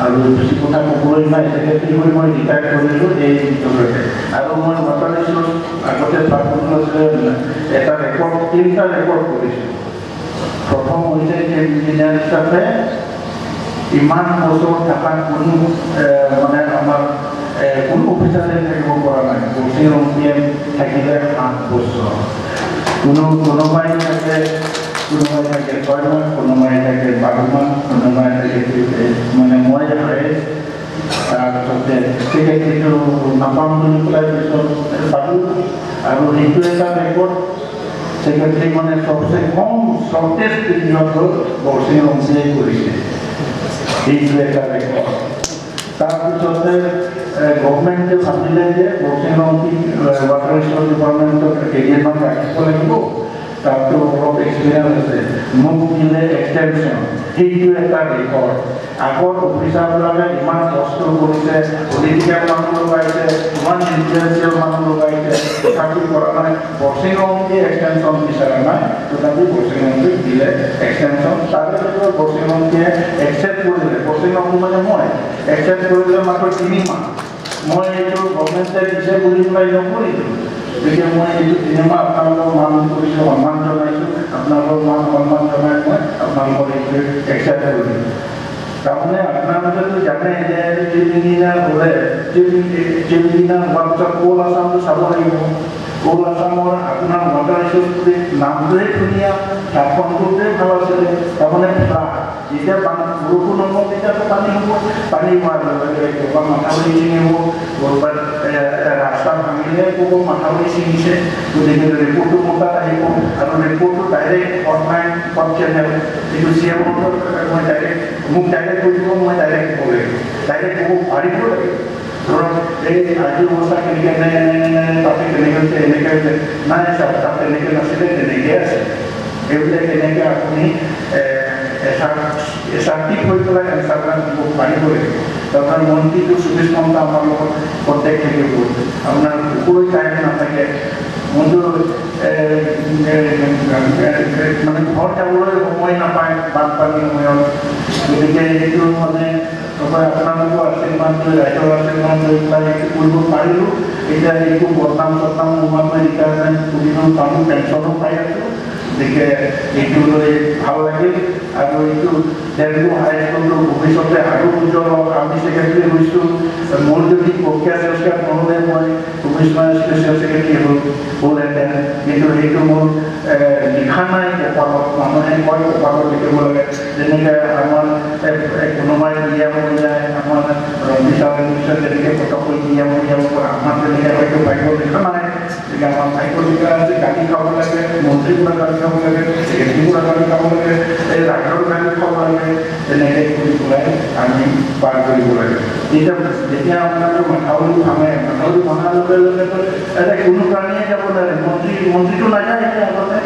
আৰু বেছি কথা ক'বলৈ নাই, ছেক্ৰেটাৰী হৈ মই ৰিটায়াৰ কৰিলোঁ এই বছৰতে। আৰু মই ৱাটাৰ ৰিচোৰ্চ আগতে পাৰ্ফৰ্ম আছিলে, এটা ৰেকৰ্ড, তিনিটা ৰেকৰ্ড কৰিছোঁ। প্ৰথম হৈছে যে ইঞ্জিনিয়াৰ হিচাপে ইমান বছৰ থকা কোনো, এ, মানে আমাৰ, এ, কোনো অফিচাৰে থাকিব পৰা নাই। বৰচিং ৰংপিয়ে থাকিলে সাত বছৰ। কোনো, কোনোবাই থাকে, কোনোবাই থাকে ছয় মাহ, কোনোবাই থাকে বাৰ মাহ, কোনোবাই থাকে, এ, মানে মই হায়েষ্ট। তাৰপিছতে ছেক্ৰেটাৰীটো নাপাম বুলি পেলাই পিছত পালোঁ। আৰু সেইটো এটা ৰেকৰ্ড, ছেক্ৰেটাৰী মানে চবচে কম, চৰ্টেষ্ট পিৰিয়ড হ'ল বৰচিং ৰংপিয়ে কৰিছে। সেইটো এটা ৰেকৰ্ড। তাৰপিছতে, এ, গভৰ্ণমেণ্টে ভাবিলে যে বৰচিং ৰংপিক, এ, ৱাটাৰ ৰিচোৰ্চ ডিপাৰ্টমেণ্টত কেইদিনমান ৰাখিব লাগিব। তাততো অলপ এক্সপিৰিয়েঞ্চ আছে। মোক দিলে এক্সটেনশ্যন, সেইটো এটা ৰেকৰ্ড। আগৰ অফিচাৰবিলাকে ইমান কষ্ট কৰিছে, পলিটিকেল মানুহ লগাইছে, ইমান ইনফ্লুৱেঞ্চিয়েল মানুহ লগাইছে, তথাপি কৰা নাই। বৰচিং ৰংপিয়ে এক্সটেনশ্যন বিচৰা নাই, তথাপি বৰচিং ৰংপিক দিলে এক্সটেনশ্যন। তাৰে ভিতৰত বৰচিং ৰংপিয়ে একচেপ্ট কৰিলে, বৰচিং ৰংপি মানে মই, একচেপ্ট কৰিলে মাত্ৰ তিনি মাহ। মই এইটো গভৰ্ণমেণ্টে দিছে বুলি পেলাই নকৰিলোঁ। গতিকে মই এইটো চিনেমা আপোনালোকক মান কৰিছোঁ, সন্মান জনাইছোঁ। আপোনালোকক মান সন্মান জনাই মই আপোনালোকৰ এইটো একচেপ্ট কৰিলোঁ। তাৰমানে আপোনালোকেতো জানে যে চিফ ইঞ্জিনিয়াৰ হ'লে, চিফ ইঞ্জি-, চিফ ইঞ্জিনিয়াৰ হোৱাৰ পিছত অল আছামটো চাব লাগিব। অল আছামৰ আপোনাৰ ৱাটাৰ ৰিচোৰ্চ বুলি নামটোৱে ধুনীয়া, প্লেটফৰ্মটোৱে ভাল আছিলে, তাৰমানে ফ্লাড। যেতিয়া বান-, বৰষুণ হ'ব, তেতিয়াতো পানী হ'ব। পানী হোৱাৰ লগে লগে ক'ৰবাত মাথাউৰি ছিঙিব, ক'ৰবাত, এ, এ, ৰাস্তা ভাঙিলে ক'ব মাথাউৰি ছিঙিছে। গতিকে ৰিপৰ্টটো মোৰ তাত আহিব, আৰু ৰিপৰ্টটো ডাইৰেক্ট ফ্ৰণ্টলাইন, ফ্ৰণ্ট চেনেল, এইটো চি এম অ'ৰ ওচৰত মই ডাইৰেক্ট, মোক ডাইৰেক্ট কৈ দিব, মই ডাইৰেক্ট ক'ব লাগিব, ডাইৰেক্ট ক'ব পাৰিব লাগিব। ধৰক, এই আজি অৱস্থা কেনেকে, নাই, নাই, নাই, নাই, তাতে কেনেকে হৈছে, এনেকে হৈছে, নাই ছাৰ, তাত তেনেকে নাছিলে, তেনেকে আছে। এইবিলাক কেনেকে আপুনি, এ, এছাৰ, এছাৰ টিপ হৈ পেলাই এনচাৰ এটা দিব পাৰিব লাগিব। আপোনাৰ মন্ত্ৰীটো সুদেশ মহন্ত আমাৰ লগত কণ্টেক্ট থাকিব। আপোনাৰ একো টাইম নাথাকে। মনটো, এ, এ, এ, এ, মানে ঘৰ যাবলৈ সময় নাপায় বানপানীৰ সময়ত। গতিকে এইটো মানে হয়, আপোনালোকৰ আশীৰ্বাদ লৈ, ৰাইজৰ আশীৰ্বাদ লৈ পেলাই এইটো কৰিব পাৰিলো। এতিয়া একো বদনাম চদনাম নোহোৱাকৈ ৰিটায়াৰমেণ্ট সুবিধাও পালো, পেঞ্চনো পাই আছো। গতিকে এইটো লৈ ভাল লাগিল। আৰু এইটো ডেংগু হাইস্কুলটো ভৱিষ্যতে আৰু উজ্জ্বল হওক। আমি ছেক্ৰেটাৰী হৈছো, মোৰ যদি প্ৰক্ৰিয়া সংস্কাৰ নহ'লে মই কমিছনাৰ স্পেচিয়েল ছেক্ৰেটাৰী হ'ল, হ'লহেঁতেন। কিন্তু সেইটো মোৰ, এ, লিখা নাই কপালত, মানুহে কয় কপালত লিখিব লাগে। যেনেকে আমাৰ, এ, এ, কোনোবাই বিয়া হৈ যায়, আমাৰ ৰঞ্জিত ছাৰে কৈছে, যেনেকে পটককৈ বিয়া হৈ যাব, আমাৰ তেনেকে হয়তো ভাগ্য লিখা নাই। গতিকে আমাৰ ভাগ্য লিখা আছে, গালি খাব লাগে, মন্ত্ৰীৰ পৰা গালি খাব লাগে, ছেক্ৰেটাৰীৰ পৰা গালি খাব লাগে, এই ৰাইজৰ গালি খাব লাগে, তেনেকে কৰি পেলাই আমি পাৰ কৰিব লাগে। এতিয়া যেতিয়া আপোনালোকে মাথাউৰি ভাঙে, মাথাউৰি ভাঙাৰ লগে লগে তো ইয়াতে কোনো প্ৰাণীয়ে যাব নোৱাৰে। মন্ত্ৰী, মন্ত্ৰীটো নাযায় এতিয়া আগতে।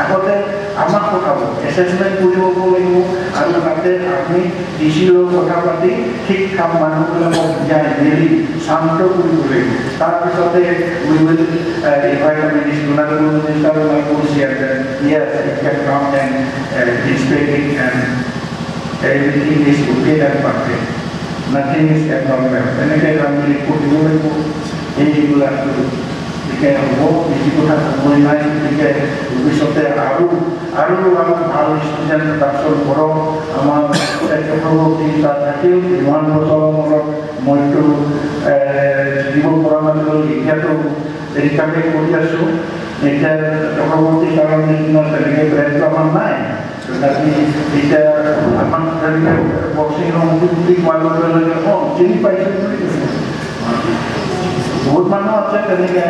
আগতে আমাক পঠাব, এছেচমেণ্ট কৰিব লাগিব আৰু তাতে আমি ডি চিৰ লগত কথা পাতি ঠিক ঠাক মানুহবিলাকক বুজাই মেলি শান্ত কৰিব লাগিব। তাৰপিছতে we will, uh, invite the minister, honorable minister, honorable C M, then yes, you can come and, uh, inspect it and everything is okay and perfect. Nothing is abnormal. এনেকে আমি ৰিপৰ্ট দিব লাগিব। এই যিবিলাকটো এতিয়া হ'ব, বেছি কথা ক'বলৈ নাই। গতিকে ভৱিষ্যতে আৰু, আৰু আমাক ভাল ষ্টুডেণ্ট প্ৰডাকশ্যন কৰক। আমাৰ চক্ৰৱৰ্তী ছাৰ থাকিল, ইমান বছৰৰ মূৰত মইতো, এ, দিব পৰা নাছিলোঁ, এতিয়াতো ৰিকমেণ্ড কৰি আছোঁ। এতিয়া চক্ৰৱৰ্তী ছাৰৰ নিচিনা তেনেকে ব্ৰেণ্ডটো আমাৰ নাই। তথাপি এতিয়া আমাক তেনেকে বক্সিং ৰংটো বুলি কোৱাৰ লগে লগে, "অ, চিনি পাইছো" বুলি কৈছে। বহুত মানুহ আছে তেনেকে,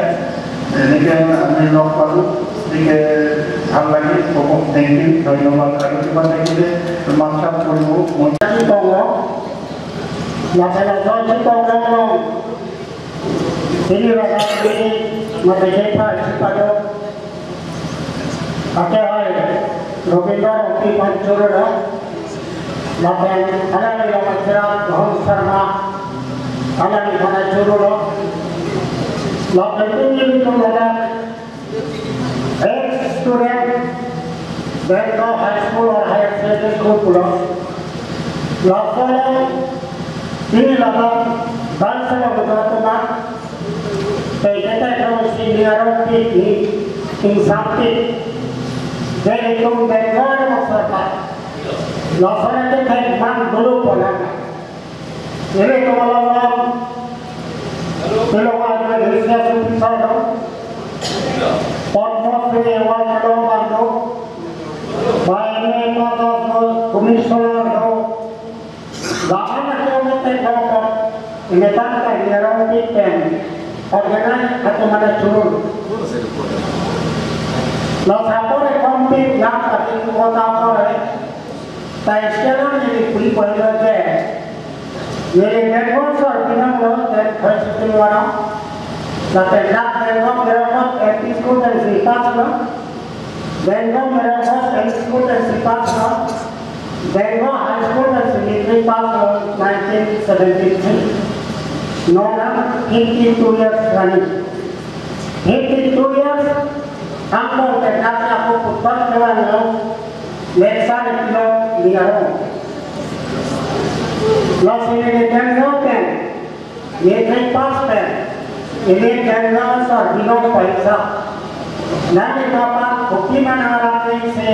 এনেকে আমি লগ পালো। গতিকে ভাল লাগিল। হ'ব, থেংক ইউ, ধন্যবাদ। আৰু কিবা থাকিলে মাত চাত কৰিব। মই কি কওঁ? Lapen laso chitong long long, pini ladak pini mate kepha chipado. Ake hai Robindra Rongpi aphan chorolo. Lapen alangli la machira Rohan Sharma, alangli aphan chorolo. Lapen pini ilitum ladak ex student Bengal High School or Higher Secondary School pulo. Laso along pini ladak bangso ladak teman peketa kami senior pik ni ingsam pik. Jadi ilitum Bengal masarta. Laso along ke thek man dulu pulang. Ilitum along, ilong ajo Asia Supisado, Padma Shri Award kelong bang do, Bainei Patas do, Commissioner do, lapen ajo mete bangkok, ini tangka nyerong pik pen, organize atau mana churun. Laso apor e compete nang pati kota apor e, tai sekarang ini puri puri aja. Neli Bengal sor pinanglo, then first school waro. Lapen dak Bengal Mirapur L P school pensi pass lo. Bengal Mirapur L P school pensi pass lo. Bengal High School pensi matric pass lo, nineteen seventy-three. Non fifty-two years running. Fifty-two years, angbong ke dak ako putar kelang lo, leksa ni kilo ni arong. Lasi neli Bengal pen, matric pass pen, neli Bengal sor binong paisa. Nang ni papa, kopi ma nang arap ni si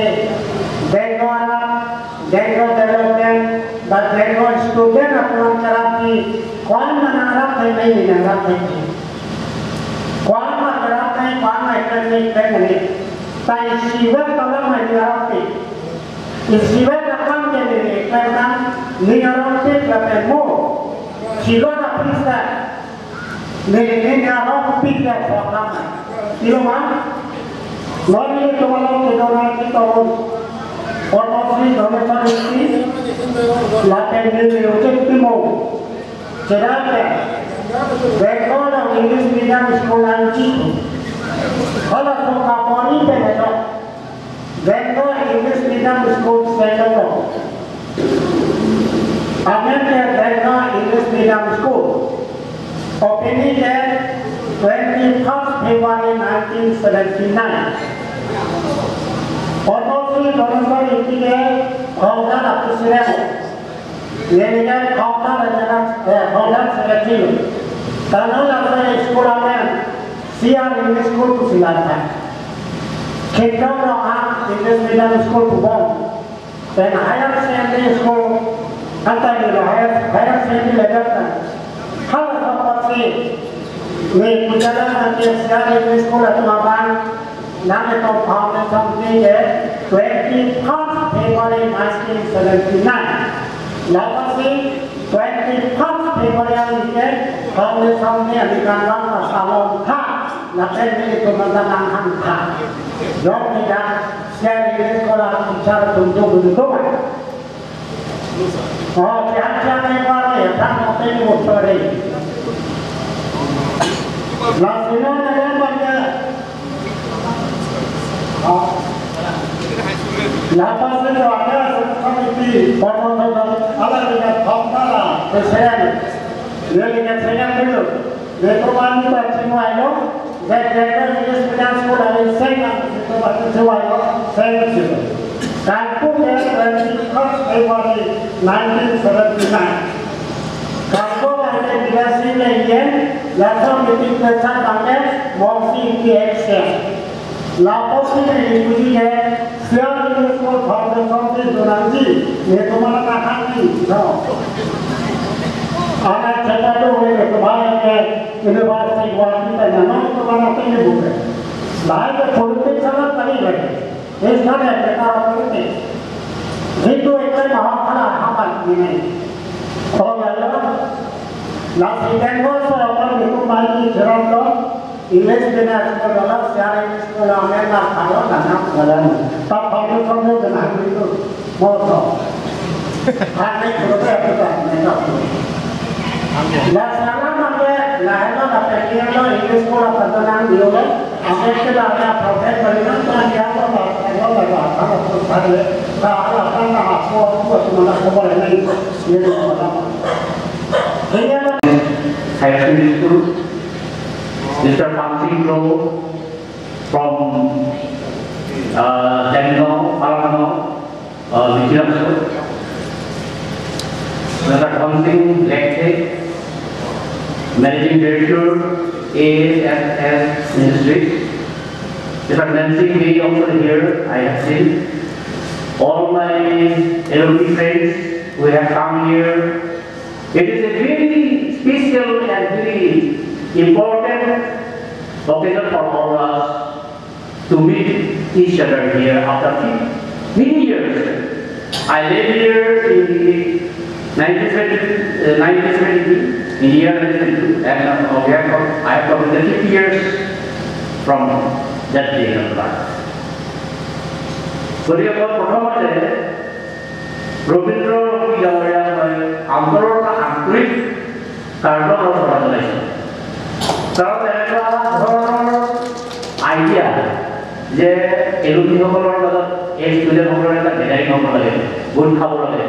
Bengal arap, Bengal development, ba Bengal student aphan karap ni, ko-an ma nang arap thek ni, nang arap thek ni. Ko-an ma karap ni, ko-an ma karap ni, karap ni. Tai isivet alam ma nang arap ni. Isivet akam ke ni, karap ni, nang arap ni, karap ni mo. Silo na pisa. Neli, neli arong pik dak program. Ilo ma? Non ilitum along kedongan kita on. Otosi dongan tadi lapen neli ucap timo. Sedangkan Bengal English medium school anji. Kalau suka poni penetok. Bengal English medium school sendok. Amen ke Dengka English Medium School. Opening ke twenty-first February nineteen seventy-nine. Padma Shri Dhananjay Ingti ke founder of President. Neli ke founder and general, eh, founder secretary. Tanur Lasai School amen C R English School pusi langtha. Khedong Ronghang English Medium School pubom. Then higher secondary school, anta ni lo higher, higher secondary level ta. Hala sampatsi, ni pujalan nanti C R English School atum abang, nang itu foundation day ke twenty-first February nineteen seventy-nine. Lapatsi twenty-first February ke foundation day ni kan bang salom tha, lapen ni itu mantan nang hang tha. Jok ni dak C R English School a teacher atum tu betul tu. Oh, tiang tiang ni mari, tang mau tengok sorry. Lasi non ada apa ke? Oh. Lapatsi ada sekomiti, formal, ala dengan founder, president. Dia dengan saya dulu. Dia tu mandi bacci mai lo. That Dengka English Medium School a seng, itu bacci mai lo, seng itu. Karpu ke twenty-first February nineteen seventy-nine. Karpu lahai ke bila si le yen, langsung meeting ke chat bangke, mongsi ki action. Lapatsi ni puji ke, C R English School foundation day donangji, ni tu mana kahani, no. Anak cepat tu, ni tu mana ke, University Guwahati ta nano itu mana tinggi bukan. Lahai ke politik sangat tadi lagi. Ini sekarang kita politik. Itu itu mahal kalah hamat ini. Oh ya ya. Lasi Bengal sa apa itu mandi jerong dong. English Medium School dong, C R English School dong, memang kalau nana dalam. Tak perlu kamu dengan itu. Moto. Kami berbeda kita mereka. Lasi alam ake, lahai lo, lapen dia lo, English School apa tenang dia lo. Ake ke lah ada problem beriman, kan dia lo, tak lo, tak lo, tak lo, tak lo, tak lo, tak lo, tak lo, tak lo, tak lo. Higher Secondary School, Mister Pangsing Kro from, uh, Dengka, Palamno, uh, Vijayanagar. Mister Khonsing Lekthe, Managing Director, A S S Ministries. Mister Nancy May also here, I have seen. All my alumni friends who have come here, it is a very special and very important occasion for all of us to meet each other here after fif-, many years. I live here in the nineteen seventy, uh, nineteen seventy-two, in the year nineteen seventy-two, and, uh, we have come, I have completed fifty years from that day of life. গতিকে মই প্ৰথমতে ৰবীন্দ্ৰ ৰফি ডাঙৰীয়াক মই অন্তৰৰ পৰা আন্তৰিক কাৰ্য্য আৰু শ্ৰদ্ধা জনাইছো। কাৰণ এনেকুৱা ধৰণৰ আইডিয়া যে এলুমিনিসকলৰ মাজত এই ষ্টুডেণ্টসকলৰ এটা গেডাৰিং হ'ব লাগে, গোট খাব লাগে,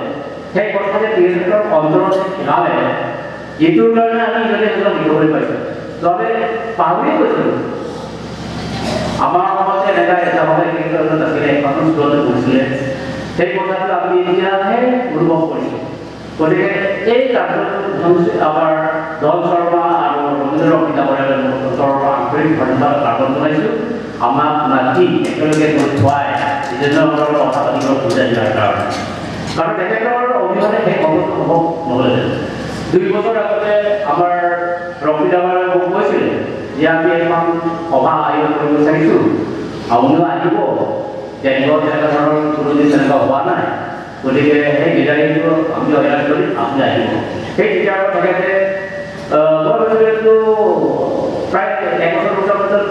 সেই কথা যে তেখেতৰ অন্তৰত খেলালে, এইটোৰ কাৰণে আমি ইজনে সিজনক দেখিবলৈ পাইছো। তো আমি পাহৰি গৈছিলো। আমাৰ সময়ত এনেকুৱা এটা সময় কিন্তু এজন আছিলে, এখন স্কুলতে পঢ়িছিলে। সেই কথাটো আমি এতিয়াহে অনুভৱ কৰিছো। গতিকে এই কাৰ্যসূচী আমাৰ দল শৰ্মা আৰু ৰবীন্দ্ৰ কিতাপৰে ওচৰৰ পৰা আন্তৰিক ধন্যবাদ জ্ঞাপন জনাইছো। আমাক মাতি একেলগে গোট খুৱাই বিভিন্ন ধৰণৰ কথা পাতিব বুজাই দিয়াৰ কাৰণে। কাৰণ তেখেতৰ অবিহনে সেই কাৰ্যসূচী সম্ভৱ নহ'লহেঁতেন। দুই বছৰ আগতে আমাৰ ৰবি ডাঙৰে মোক কৈছিলে যে আমি এখন সভা আয়োজন কৰিব বিচাৰিছো, আপুনিও আহিব। বেংগলত তেনেকুৱা ধৰণৰ কোনো দিন তেনেকুৱা হোৱা নাই। গতিকে সেই গেডাৰিংটো আমি অৰ্গেনাইজ কৰিম, আপুনি আহিব। সেই তেতিয়াৰ পৰা তেখেতে, আহ, মই ভাবিছিলোঁ এইটো প্ৰায় এক বছৰ, দুবছৰ পিছত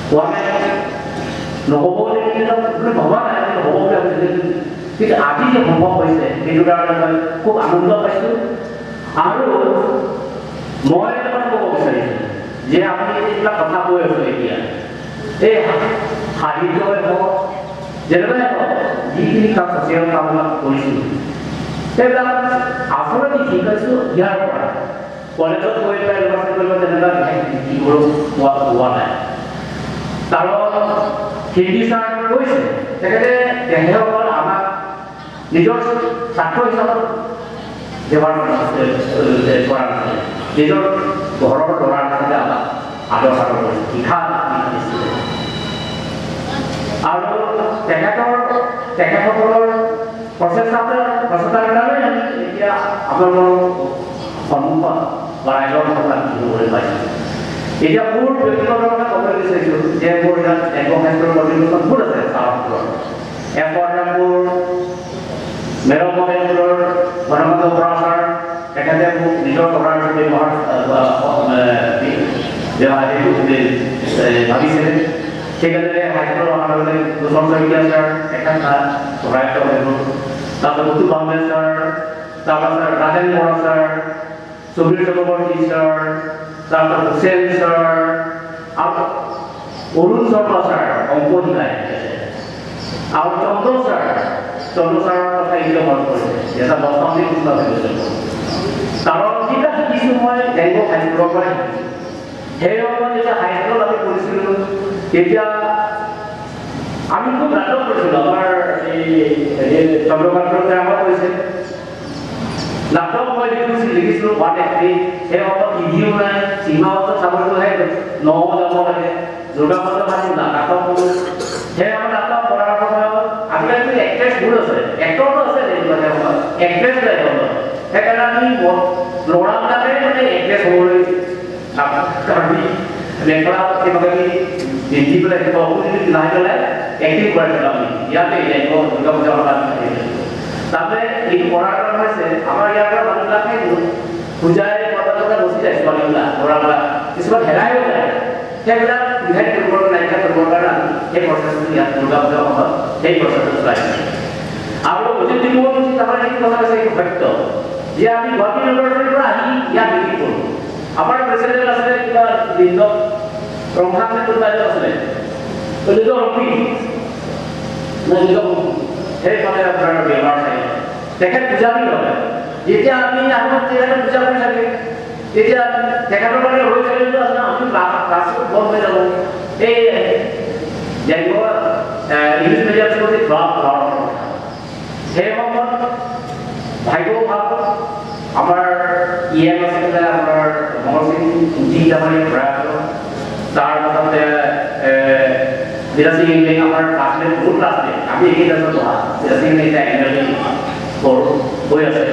হোৱা নাই, নহ'ব বুলি কিন্তু বুলি ভবা নাই, কিন্তু হ'ব বুলি ভাবিছিলোঁ। কিন্তু আজি যে সম্ভৱ হৈছে, সেইটো কাৰণে মই খুব আনন্দ পাইছোঁ। আৰু মই এটা কথা ক'ব বিচাৰিছোঁ যে আমি এইবিলাক কথা কৈ আছোঁ এতিয়া, এই সাহিত্যই হওক, যেনেকুৱাই হওক, যিখিনি কাম ছ'চিয়েল কামবিলাক কৰিছোঁ, সেইবিলাক আচলতে শিকাইছো ইয়াৰ পৰা। কলেজত গৈ পেলাই ইউনিভাৰ্চিটিত গৈ পেলাই তেনেকুৱা বিশেষ শিকিবলৈ পোৱা, পোৱা নাই। কাৰণ হিন্দী ছাৰ কৈছে, তেখেতে তেখেতসকল আমাক নিজৰ ছাত্ৰ হিচাপত ব্যৱহাৰ কৰা নাছিলে, এ, কৰা নাছিলে। নিজৰ ঘৰৰ ল'ৰা নিচিনা আমাক আদৰ সাদৰ কৰিছিল, শিক্ষা আমাক দিছিলে। আৰু তেখেতৰ, তেখেতসকলৰ প্ৰচেষ্টাৰ, প্ৰচেষ্টাৰ কাৰণে আমি এতিয়া আপোনালোকৰ সন্মুখত বা ৰাইজৰ সন্মুখত আমি ক'বলৈ পাইছোঁ। এতিয়া মোৰ ব্যক্তিগত কথা ক'বলৈ বিচাৰিছোঁ যে মোৰ ইয়াত এলংগো হাইস্কুলৰ কৰ্তৃপক্ষৰ ভুল আছে, ছাৰসকলৰ। এশ আঠাৰ মেৰৌ মডেল স্কুলৰ ঘনকান্ত বৰা ছাৰ, তেখেতে মোক নিজৰ টকাৰ ব্যৱহাৰ, আহ, আহ, দি, দিয়া হেৰিটো, এ, ভাবিছিলে। ঠিক আছে, হাইস্কুলৰ অহাৰ লগে লগে কুশল শইকীয়া ছাৰ, তেখেত নাই, চৰাইদেউ হৈ গ'ল। তাৰপিছত উত্তম ভামে ছাৰ, তাৰপিছত ৰাজেন বৰা ছাৰ, সুবীৰ চক্ৰৱৰ্তী ছাৰ, তাৰপিছত হুছেইন ছাৰ, আৰু অৰুণ শৰ্মা ছাৰ, অংক শিকাই। আৰু চন্দ্ৰ ছাৰ, চন্দ্ৰ ছাৰৰ কথা এতিয়া মনত পৰিছে, এটা দশম দিন নিচিনা হৈ গৈছে। কাৰণ যিবিলাক শিকিছোঁ মই এলংগো হাইস্কুলৰ পৰাই শিকিছোঁ। সেই সময়ত যেতিয়া হাইস্কুলত আমি পঢ়িছিলোঁ, তেতিয়া আমি খুব নাটক কৰিছিলোঁ। আমাৰ এই, এই চন্দ্ৰকান্ত ছাৰে আমাক কৈছে, নাটক মই লিখিছোঁ, লিখিছিলোঁ ওৱান এক্টিং। সেই সময়ত টিভিও নাই, চিনেমা হলত চাবলৈহে ন বজাব লাগে। দুৰ্গা পূজা পাতিম না, নাটক কৰোঁ। সেই সময়ত নাটক কৰাৰ সময়ত আজিকালিতো এক্ট্ৰেছ বহুত আছে, এক্টৰটো আছে, তেনেকুৱা সেই সময়ত এক্ট্ৰেছ নাই সময়ত। সেইকাৰণে আমি ব-, ল'ৰাবিলাকে মানে এক্ট্ৰেছ হ'বলৈ আ-, আমি মেখেলা কিবা কিবি পিন্ধি পেলাই, কিবা অসুবিধা পিন্ধাই পেলাই এক্টিং কৰাই পেলাম আমি। ইয়াতে, ইয়াতে দুৰ্গা পূজা হলত আমি তাতে এইটো কৰাৰ কাৰণ হৈছে, আমাৰ ইয়াৰ পৰা মানুহবিলাকে পূজাই পৰ্বত পূজা গুচি যায়, ছোৱালীবিলাক, ল'ৰাবিলাক, কিছুমান হেৰাইও যায়। সেইবিলাক ৰিভাইভ কৰিবৰ, নাইকিয়া কৰিবৰ কাৰণে আমি সেই প্ৰচেছটো ইয়াত দুৰ্গা পূজা সময়ত সেই প্ৰচেছটো চলাইছোঁ। আৰু অজিত ডিব্ৰুগড় যি আমাৰ যিটো কথা কৈছে, এইটো সত্য যে আমি গুৱাহাটী ইউনিভাৰ্চিটিৰ পৰা আহি ইয়াত মিটিং কৰোঁ। আমাৰ প্ৰেচিডেণ্ট আছিলে কিবা লিংগ ৰংহাং নে কোনোবা এজন আছিলে, লিংগ ৰংপি, নে লিংগ ৰংপি, সেই মানে আপোনাৰ বেমাৰ চাই তেখেত পূজাৰী হয়। যেতিয়া আমি আহোঁ, তেখেতে পূজা কৰি থাকে। তেতিয়া তেখেতৰ কাৰণে হৈ থাকে যে আমি ক্লাছ, ক্লাছটো বন্ধ হৈ যাব। এই যেনেকৈ, এ, ইংলিছ মিডিয়াম স্কুলত ক্লাছ, ক্লাছ সেই সময়ত ভাগ্য ভাল, আমাৰ ই এম আছিলে, আমাৰ মহৰ সিং ইংতি, আমাৰ এই প্ৰয়াত। তাৰ পাছতে, এ, বিদ্যা সিং ইংতি, আমাৰ ক্লাছমেট, বহুত ক্লাছমেট। আমি একে ক্লাছত পঢ়া। বিদ্যা সিং ইংতি এতিয়া এম এল এ হৈ আছে।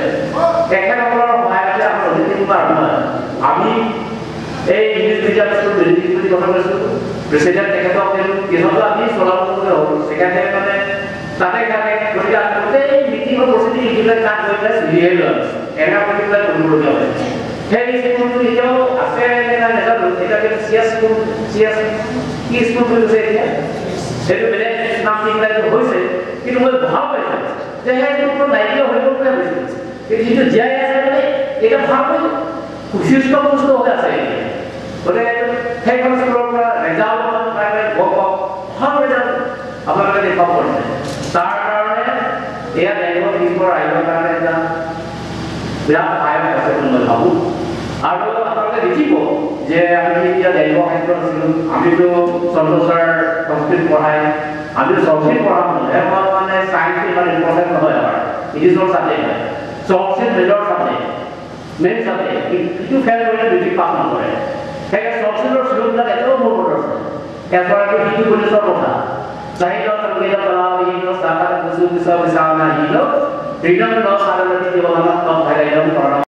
তেখেতসকলৰ সহায়তে আমাৰ অজিত কুমাৰ মই, আমি এই ইংলিছ মিডিয়াম স্কুল বিল্ডিং বুলি কথা কৈছোঁ। প্ৰেচিডেণ্ট তেখেতক দিলোঁ। পিছতো আমি চলাব লগা হ'ল। ছেক্ৰেটাৰী মানে তাতে থাকে। গতিকে আমি গোটেই মিটিঙৰ প্ৰস্তুতি লিখি পেলাই তাত গৈ পেলাই চিলিহে লৈ আনিছোঁ। এনে কৰি পেলাই কৰিবলগীয়া হৈছে। সেই স্কুলটো এতিয়াও আছে নে নাই নাজানো। এতিয়া কিন্তু চি এছ স্কুল, চি এছ কি স্কুল বুলি কৈছে এতিয়া? সেইটো বেলেগ নাম দি পেলাই এইটো হৈছে। কিন্তু মই ভাল পাইছোঁ যে সেই স্কুলটো নাইকিয়া হৈ গ'ল বুলিয়ে ভাবিছিলোঁ। কিন্তু যিটো জীয়াই আছে মানে এতিয়া ভালকৈ সুস্থ পুষ্ট হৈ আছে এতিয়া। গতিকে সেইখন স্কুলৰ পৰা ৰিজাল্ট পাই পাই গম পাওঁ, ভাল ৰিজাল্ট আপোনালোকে দেখুৱাব পাৰিছে। তাৰ কাৰণে এয়া বেংগলৰ পিছপৰা ৰাইজৰ কাৰণে এটা বিৰাট সহায়ক আছে বুলি মই ভাবোঁ। আৰু আপোনালোকে দেখিব যে আমি এতিয়া বেংগল হাইস্কুলত আছিলোঁ, আমিতো চন্দ্ৰ ছাৰ সংস্কৃত পঢ়াই, আমিতো সংস্কৃত পঢ়াম, সেই সময়ত মানে ছায়েন্সটো ইমান ইম্পৰ্টেণ্ট নহয় আমাৰ, ইংলিছৰ ছাবজেক্ট হয়, সংস্কৃত মেজৰ ছাবজেক্ট। মেইন ছাবজেক্ট, ই-, ইটো ফেইল কৰিলে মেট্ৰিক পাছ নকৰে। সেইকাৰণে সংস্কৃতৰ ষ্টুডেণ্টবিলাক এতিয়াও মোৰ ওপৰত আছে। এগৰাকী হিন্দু পুলিচৰ কথা। চাহিদা সংগীত কলা বিহীন চাকাত কুচু কুচু বিচাৰণা হিল। ঋণম ন সাধন কেৱল আমাক তপ ভাইৰাইডম কৰণম।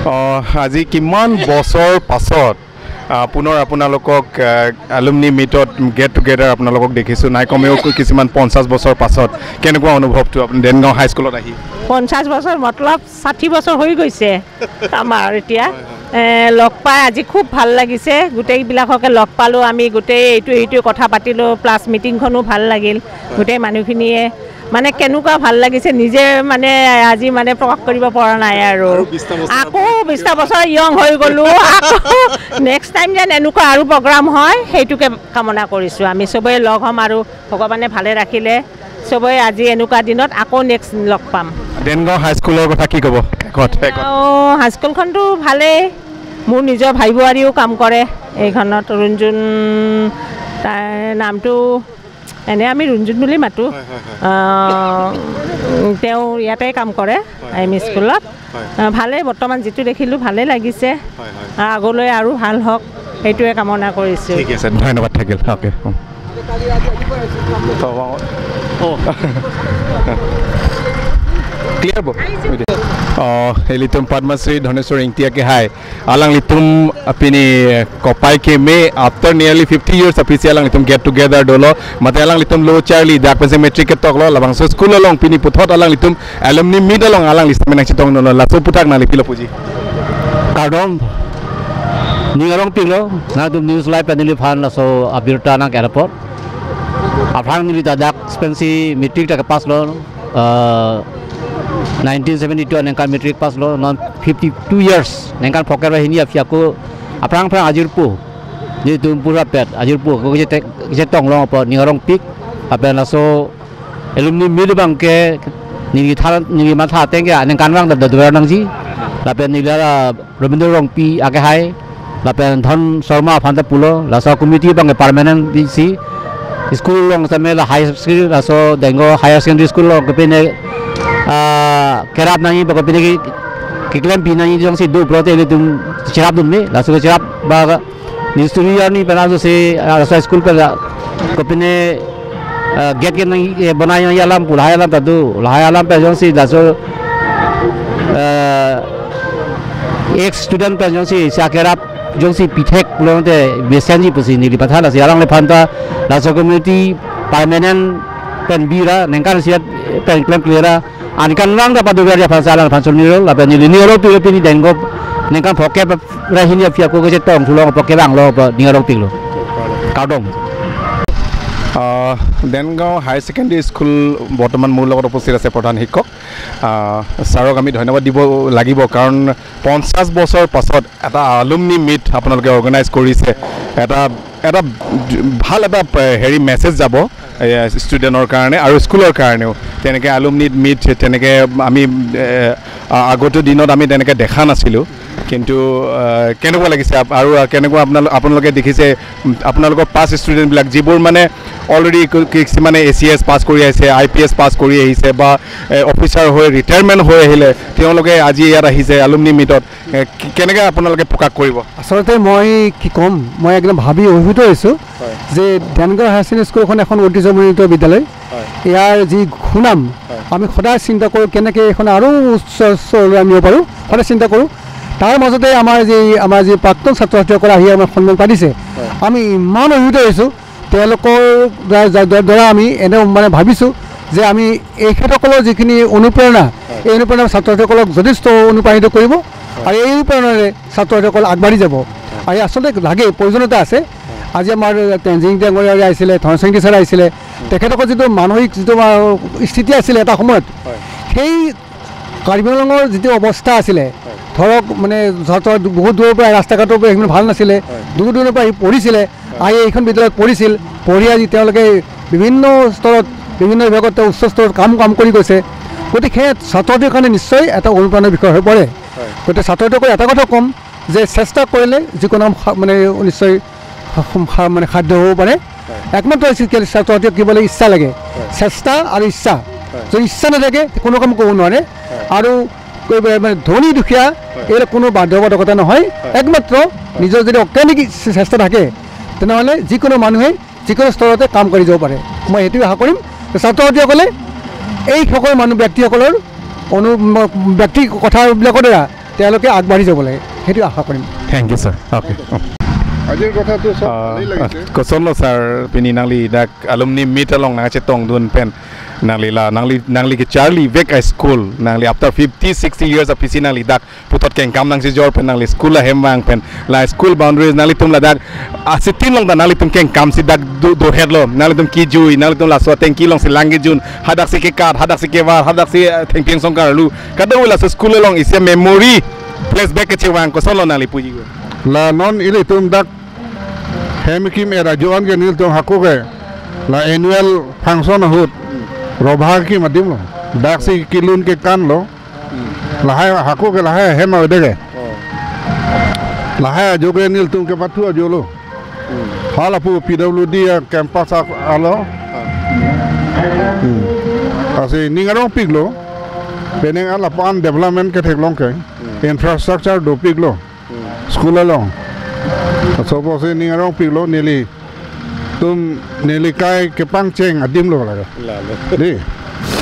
অ, আজি কিমান বছৰ পাছত আহ, পুনৰ আপোনালোকক, আহ, এলুমনি মিটত গেট টুগেডাৰ আপোনালোকক দেখিছোঁ, নাই কমেও কিছুমান পঞ্চাছ বছৰ পাছত। কেনেকুৱা অনুভৱটো আপুনি দেনগাঁও হাইস্কুলত আহি? পঞ্চাছ বছৰ মতলব ষাঠি বছৰ হৈ গৈছে আমাৰ এতিয়া। হয়, হয়। এ, লগ পাই আজি খুব ভাল লাগিছে, গোটেইবিলাককে লগ পালোঁ আমি, গোটেই এইটো এইটো কথা পাতিলোঁ, প্লাছ মিটিংখনো ভাল লাগিল। হয়। গোটেই মানুহখিনিয়ে মানে কেনেকুৱা ভাল লাগিছে, নিজে মানে আজি মানে প্ৰকাশ কৰিব পৰা নাই আৰু। আৰু বিশটা বছৰ আকৌ বিশটা বছৰ য়ং হৈ গ'লো। আকৌ নেক্সট টাইম যেন এনেকুৱা আৰু প্ৰগ্ৰাম হয়, সেইটোকে কামনা কৰিছোঁ। আমি চবেই লগ হ'ম আৰু ভগৱানে ভালে ৰাখিলে চবেই আজি এনেকুৱা দিনত আকৌ নেক্সট লগ পাম। দেনগাঁও হাইস্কুলৰ কথা কি ক'ব? শেষত, শেষত। অ, হাইস্কুলখনতো ভালেই। মোৰ নিজৰ ভাই বোৱাৰীও কাম কৰে এইখনত, ৰুণজুন, তাৰ নামটো এনে আমি ৰুণজুন বুলি মাতো। হয়, হয়, হয়। আহ, তেওঁ ইয়াতে কাম কৰে, হয়। এম ই স্কুলত। হয়। আহ, ভালেই, বৰ্তমান যিটো দেখিলোঁ ভালেই লাগিছে। হয়, হয়। আহ, আগলৈ আৰু ভাল হওক, সেইটোৱে কামনা কৰিছোঁ। ঠিক আছে, ধন্যবাদ থাকিল। অ'কে। উম। Clear bo? Oh, ilitum Padma Shri Dhaneswar Engti akehai. Alanglitum pini kopai keme after nearly fifty years aphi si alanglitum get together dolo. Mate alanglitum lo charli dak pensi matric ketoklo, labangso school along pini puthot alanglitum alumni meet along alangli sitame nangchetong dolo. Laso aphuthak nangli pilo puji. Kardom. Ning arong pinglo, nangtum News Live pen neliphan laso abirta nangke-et apot. Aphrang neli ta dak pensi matric ta kepass lo, eh, nineteen seventy-two aningkan matric pass lo, non fifty-two years, ningkan phokep ra hini aphi ako aphrang aphrang ajirpo. Nelitum pura pet ajirpo, ako kechetong, kechetong long apot ning arong pik, lapen laso alumni meet abangke neli thar, neli matha ateng ke aningkanvang ta dover nangji. Lapen neli la Rabindra Rongpi akehai, lapen Dhon Sharma aphan ta pulo, laso committee abangke permanent bisi, school along sitame la high school, laso Denkor Higher Secondary School along kepine, ah, kerap nangji ba kepine ke, keklem pi nangji jongsi do pulote ilitum cherapdun me, laso cherap ba neli suri arni pen aso si, ah, laso school pen la, kopine, ah, gate ke nang, eh, bonai nangji alam pu lahai alam ta do, lahai alam pen jongsi laso, eh, ex student pen jongsi isi akerap jongsi pithek pulote mesenji pusi neli patha, lasi alangliphan ta laso committee permanent pen bira, ningkan isi pen klemkle ra, aningkanvang ta padover aphan si alangliphan chonilo, lapen neli ning arong pik pini Denkor ningkan phokep ra hini aphi ako kechetong thu long apot kevang lo apot ning arong piklo. Kardom. আহ, দেনগাঁও higher secondary school বৰ্তমান মোৰ লগত উপস্থিত আছে প্ৰধান শিক্ষক। আহ, ছাৰক আমি ধন্যবাদ দিব লাগিব, কাৰণ পঞ্চাছ বছৰ পাছত এটা এলুমনি মিট আপোনালোকে অৰ্গেনাইজ কৰিছে। এটা, এটা ভাল এটা, এ, হেৰি মেছেজ যাব, এ, ষ্টুডেণ্টৰ কাৰণে আৰু স্কুলৰ কাৰণেও। তেনেকে এলুমনি মিট, তেনেকে আমি, এ, আ-, আগতে দিনত আমি তেনেকে দেখা নাছিলোঁ। কিন্তু, এ, কেনেকুৱা লাগিছে আপ-, আৰু কেনেকুৱা আপোনালো-, আপোনালোকে দেখিছে, উম, আপোনালোকৰ পাষ্ট ষ্টুডেণ্টবিলাক যিবোৰ মানে অলৰেডি কি-, কিছুমানে এ চি এছ পাছ কৰি আহিছে, আই পি এছ পাছ কৰি আহিছে বা, এ, অফিচাৰ হৈ ৰিটায়াৰমেণ্ট হৈ আহিলে, তেওঁলোকে আজি ইয়াত আহিছে এলুমনি মিটত। এ, কি-, কেনেকে আপোনালোকে প্ৰকাশ কৰিব? আচলতে মই কি ক'ম, মই একদম ভাবি অভিভূত হৈছোঁ হয়। যে দেনগাঁও হায়াৰ ছেকেণ্ডেৰী স্কুলখন এখন ঐতিহ্যমণ্ডিত বিদ্যালয়। হয়। ইয়াৰ যি সুনাম, হয়। আমি সদায় চিন্তা কৰোঁ কেনেকে এইখন আৰু উচ্চ স্তৰলৈ আনিব পাৰোঁ, সদায় চিন্তা কৰোঁ। তাৰ মাজতে আমাৰ যি, আমাৰ যি প্ৰাক্তন ছাত্ৰ ছাত্ৰীসকলে আহি আমাক সন্মান পাতিছে, হয়। আমি ইমান অভিভূত হৈছোঁ। তেওঁলোকৰ দ্বাৰা, দ্বাৰা আমি এনে মানে ভাবিছোঁ যে আমি এইখেতসকলৰ যিখিনি অনুপ্ৰেৰণা, হয়। এই অনুপ্ৰেৰণা ছাত্ৰ ছাত্ৰীসকলক যথেষ্ট অনুপ্ৰাণিত কৰিব হয়। আৰু এই অনুপ্ৰেৰণাৰে ছাত্ৰ ছাত্ৰীসকল আগবাঢ়ি যাব। হয়। আৰু আচলতে লাগে, প্ৰয়োজনীয়তা আছে। হয়। আজি আমাৰ টেনজিং টেঙৰীয়া আহিছিলে, ধনসিং টিচাৰ আহিছিলে, হয়। তেখেতসকলৰ যিটো মানসিক যিটো আমাৰ স্থিতি আছিলে এটা সময়ত, হয়। সেই কাৰ্বি আংলঙৰ যিটো অৱস্থা আছিলে, হয়। ধৰক মানে ছাত্ৰ বহুত দূৰৰ পৰা, ৰাস্তা ঘাটৰ পৰা সিমান ভাল নাছিলে, হয়। দূৰ দূৰৰ পৰা আহি পঢ়িছিলে, হয়। আহি এইখন বিদ্যালয়ত পঢ়িছিল, পঢ়ি আজি তেওঁলোকে বিভিন্ন স্তৰত, বিভিন্ন বিভাগত তেওঁ উচ্চ স্তৰত কাম, কাম কৰি গৈছে। গতিকে সেই ছাত্ৰ ছাত্ৰীৰ কাৰণে নিশ্চয় এটা অনুপ্ৰেৰণাৰ বিষয় হৈ পৰে। হয়। গতিকে ছাত্ৰ ছাত্ৰীসকলে এটা কথা ক'ম যে চেষ্টা কৰিলে যিকোনো কাম সা-, মানে নিশ্চয় সা-, সা-, মানে সাধ্য হ'ব পাৰে। হয়। একমাত্ৰ হৈছে কি, ছাত্ৰ ছাত্ৰীয়ে কি বোলে ইচ্ছা লাগে, হয়। চেষ্টা আৰু ইচ্ছা। হয়। যদি ইচ্ছা নাথাকে, কোনো কাম কৰিব নোৱাৰে। হয়। আৰু কৈ-, মানে ধনী দুখীয়া হয়। এইবিলাক কোনো বাধ্যবাধকতা নহয়। হয়। একমাত্ৰ হয়। নিজৰ যদি অকণমানি চে-, চেষ্টা থাকে, তেনেহ'লে যিকোনো মানুহে যিকোনো স্তৰতে কাম কৰি যাব পাৰে। মই সেইটোৱে আশা কৰিম যে ছাত্ৰ ছাত্ৰীসকলে এই সকলো মানুহ ব্যক্তিসকলৰ অনু-, ম-, ব্যক্তি কথাবিলাকৰ দ্বাৰা তেওঁলোকে আগবাঢ়ি যাব লাগে, সেইটো আশা কৰিম। Thank you sir. অ'কে। আজিৰ কথাটো চব আহ, ভালেই লাগিছে। Kosonlo sir, pini nangli dak alumni meet along nangchetongdun pen, nangli la, nangli, nangli kecharlivek a-school, nangli after fifty, sixty years aphi si nangli dak puthot kengkam nangchejor pen, nangli school ahem vang pen, la school boundaries nanglitum ladak asitin along ta nanglitum kengkam si dak do, dohetlo, nanglitum kijui, nanglitum laso atengki along si lang kejun, hadak si kekat, hadak si kevar, hadak si, eh, thengpi angsong karlu, kadokave laso school along isi memory flashback kechevang, kosonlo nangli puji? La non ilitum dak hem kim era joan ke nelitum hako ke la annual function ahut robha kim adim lo. Dak si kelun kekan lo. Lahai hako ke lahai hem ave de ke. Oh. Lahai ajo ke nelitum kepathu ajo lo. Hmm. Hala pu P W D a-campus a-, alo. Ah. Hmm. Lasi ning arongpiklo. Penang alapan development ketheklong ke. Hmm. Infrastructure dopiklo. Hmm. School along. Laso apotsi ning arongpiklo, nelitum neli kai kepangcheng adim lo lake. Lalo. Di.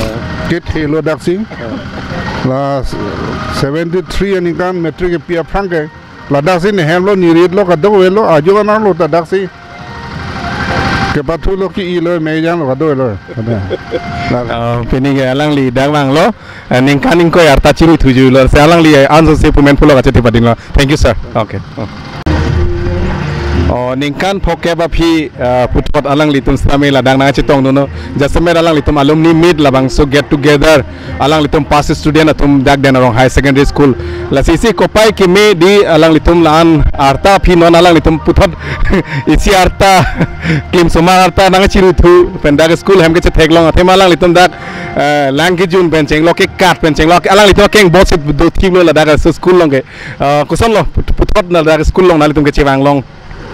Ah. Kethelo daksi. Ah. La seventy-three aningkan matric kepi aphrang ke. Ladaksi ne hem lo, ne rit lo, kadokave lo, ajo kanar lo ta daksi. Kepathu lo, ki-i lo, mejang lo, kadokave lo. Ada. La- Oh, pini ke alangli dak vanglo. Eh, ningkan ingkoi arta chiru thujuilo. Si alangli, eh, ansose pumen pulo kachethe padinglo. Thank you, sir. Okay. Oh. Oh, ningkan phokep aphi, eh, puthot alanglitum sitame ladak nangchetongdunlo. Jasemet alanglitum alumni meet labangso get together. Alanglitum past student atum dak Denarong Higher Secondary School. Lasi isi kopai keme di alanglitum la-an arta aphi non alanglitum puthot isi arta klim somar arta nangchiru thu pen dak school hem kechetheklong athema alanglitum dak eh, lang kejun pen chenglo, kekat pen chenglo, alanglitum akeng bot si dothiplo ladak laso school along ke. Eh, kosonlo put-, puthot ladak school along nanglitum kechevang along?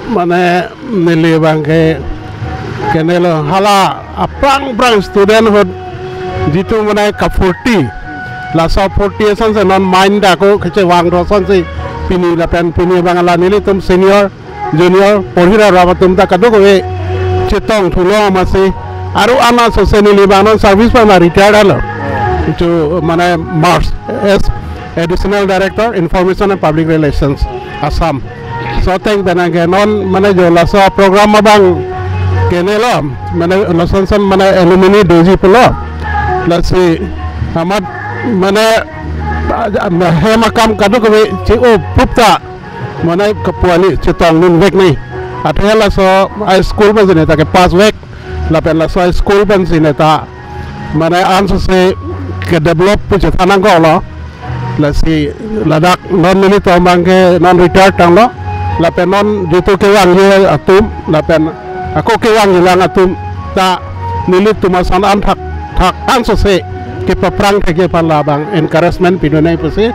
Mane neli abang ke kenelo hala aphrang aphrang student ahut jitu mane kaphurti. Laso phurti asonsi non mind ako kechevang do asonsi pini lapen pini abang la nelitum senior junior porhira rap atum ta kadokave chetong thulo amatsi aru ana sose neli abang non service pen retired alo. Chu mane March as Additional Director Information and Public Relations Assam. So thank benang ke non mane jo laso program abang kenelo mane lason son mane alumni doji pulo. Lasi amat mane hem akam kadokave che-o pup ta mane kapu ali chetongdunvek ni. Athe laso a-school pensi neta kepassvek. Lapen laso a-school pensi neta mane ansose kedevelop pu chethan nangkoklo. Lasi ladak non nelitum abang ke non retired tanglo. Lapen non jitu kevangji atum lapen ako kevangjilang atum ta nelitum ason an thakthak ansose kepaphrang thekji aphan labang encouragement pidun nangji pusi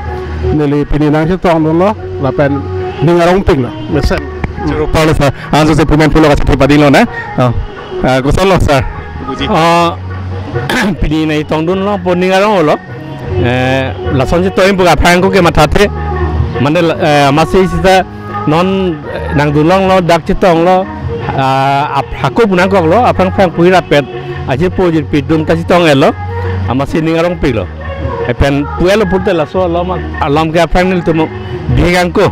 neli pini nangchetongdunlo lapen ning arongpiklo. Mesen. Choro palo sir. Ansose pumen pulo kachethe padinglo na. Oh. Ah, kosonlo sir? Puji. Oh, pini nangchetongdunlo pu ning aronglo. Eh, lason chetong pu aphrang ako kemathathe. Mane la-, eh, amatsi sita non, eh, nangdunlonglo, dak chetonglo, ah, ap-, hako pu nangkoklo, aphrang aphrang puhirapet, ajirpo jirpi atum ta chetong-etlo, amatsi ning arongpiklo. Lapen pu-etlo pulote laso alom, alom ke aphrang nelitum bihek angko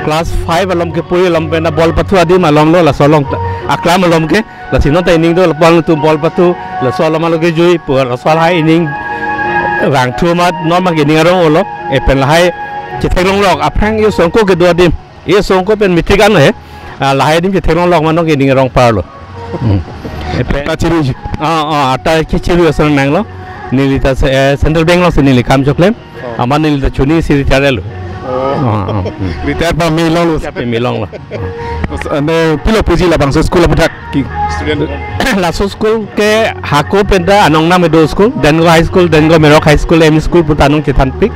class five alom kepuri alom pen ball pathu adim alomlo, laso along ta, aklam alom ke, lasi non ta ining do lapu-an atum ball pathu, laso alom alo kejui pu, laso lahai ining vangthu amat non abang ke ning aronglo, lapen lahai chetheklonglok aphrang e-asong ako kedo adim. E-asong ako pen matric an he. Ah, lahai adim chetheklonglok ma non ke ning arong parlo. Hmm. Lapen ta chiru. Ah, ah, ta ke chiru asonang lo. Neli ta se, eh, Central Bank alongsi neli kam choklem. Oh. Amat neli ta chuni si retire lo. Oh. Ah, ah. Hmm. Retire pame longlo. Retire pame longlo. Terus, ane pilo puji labangso school aphuthak ke? Student. Laso school ke hako pen ta anong nam do school, Dengo High School, Dengo Merok High School, M E School pu ta anong chethanpik.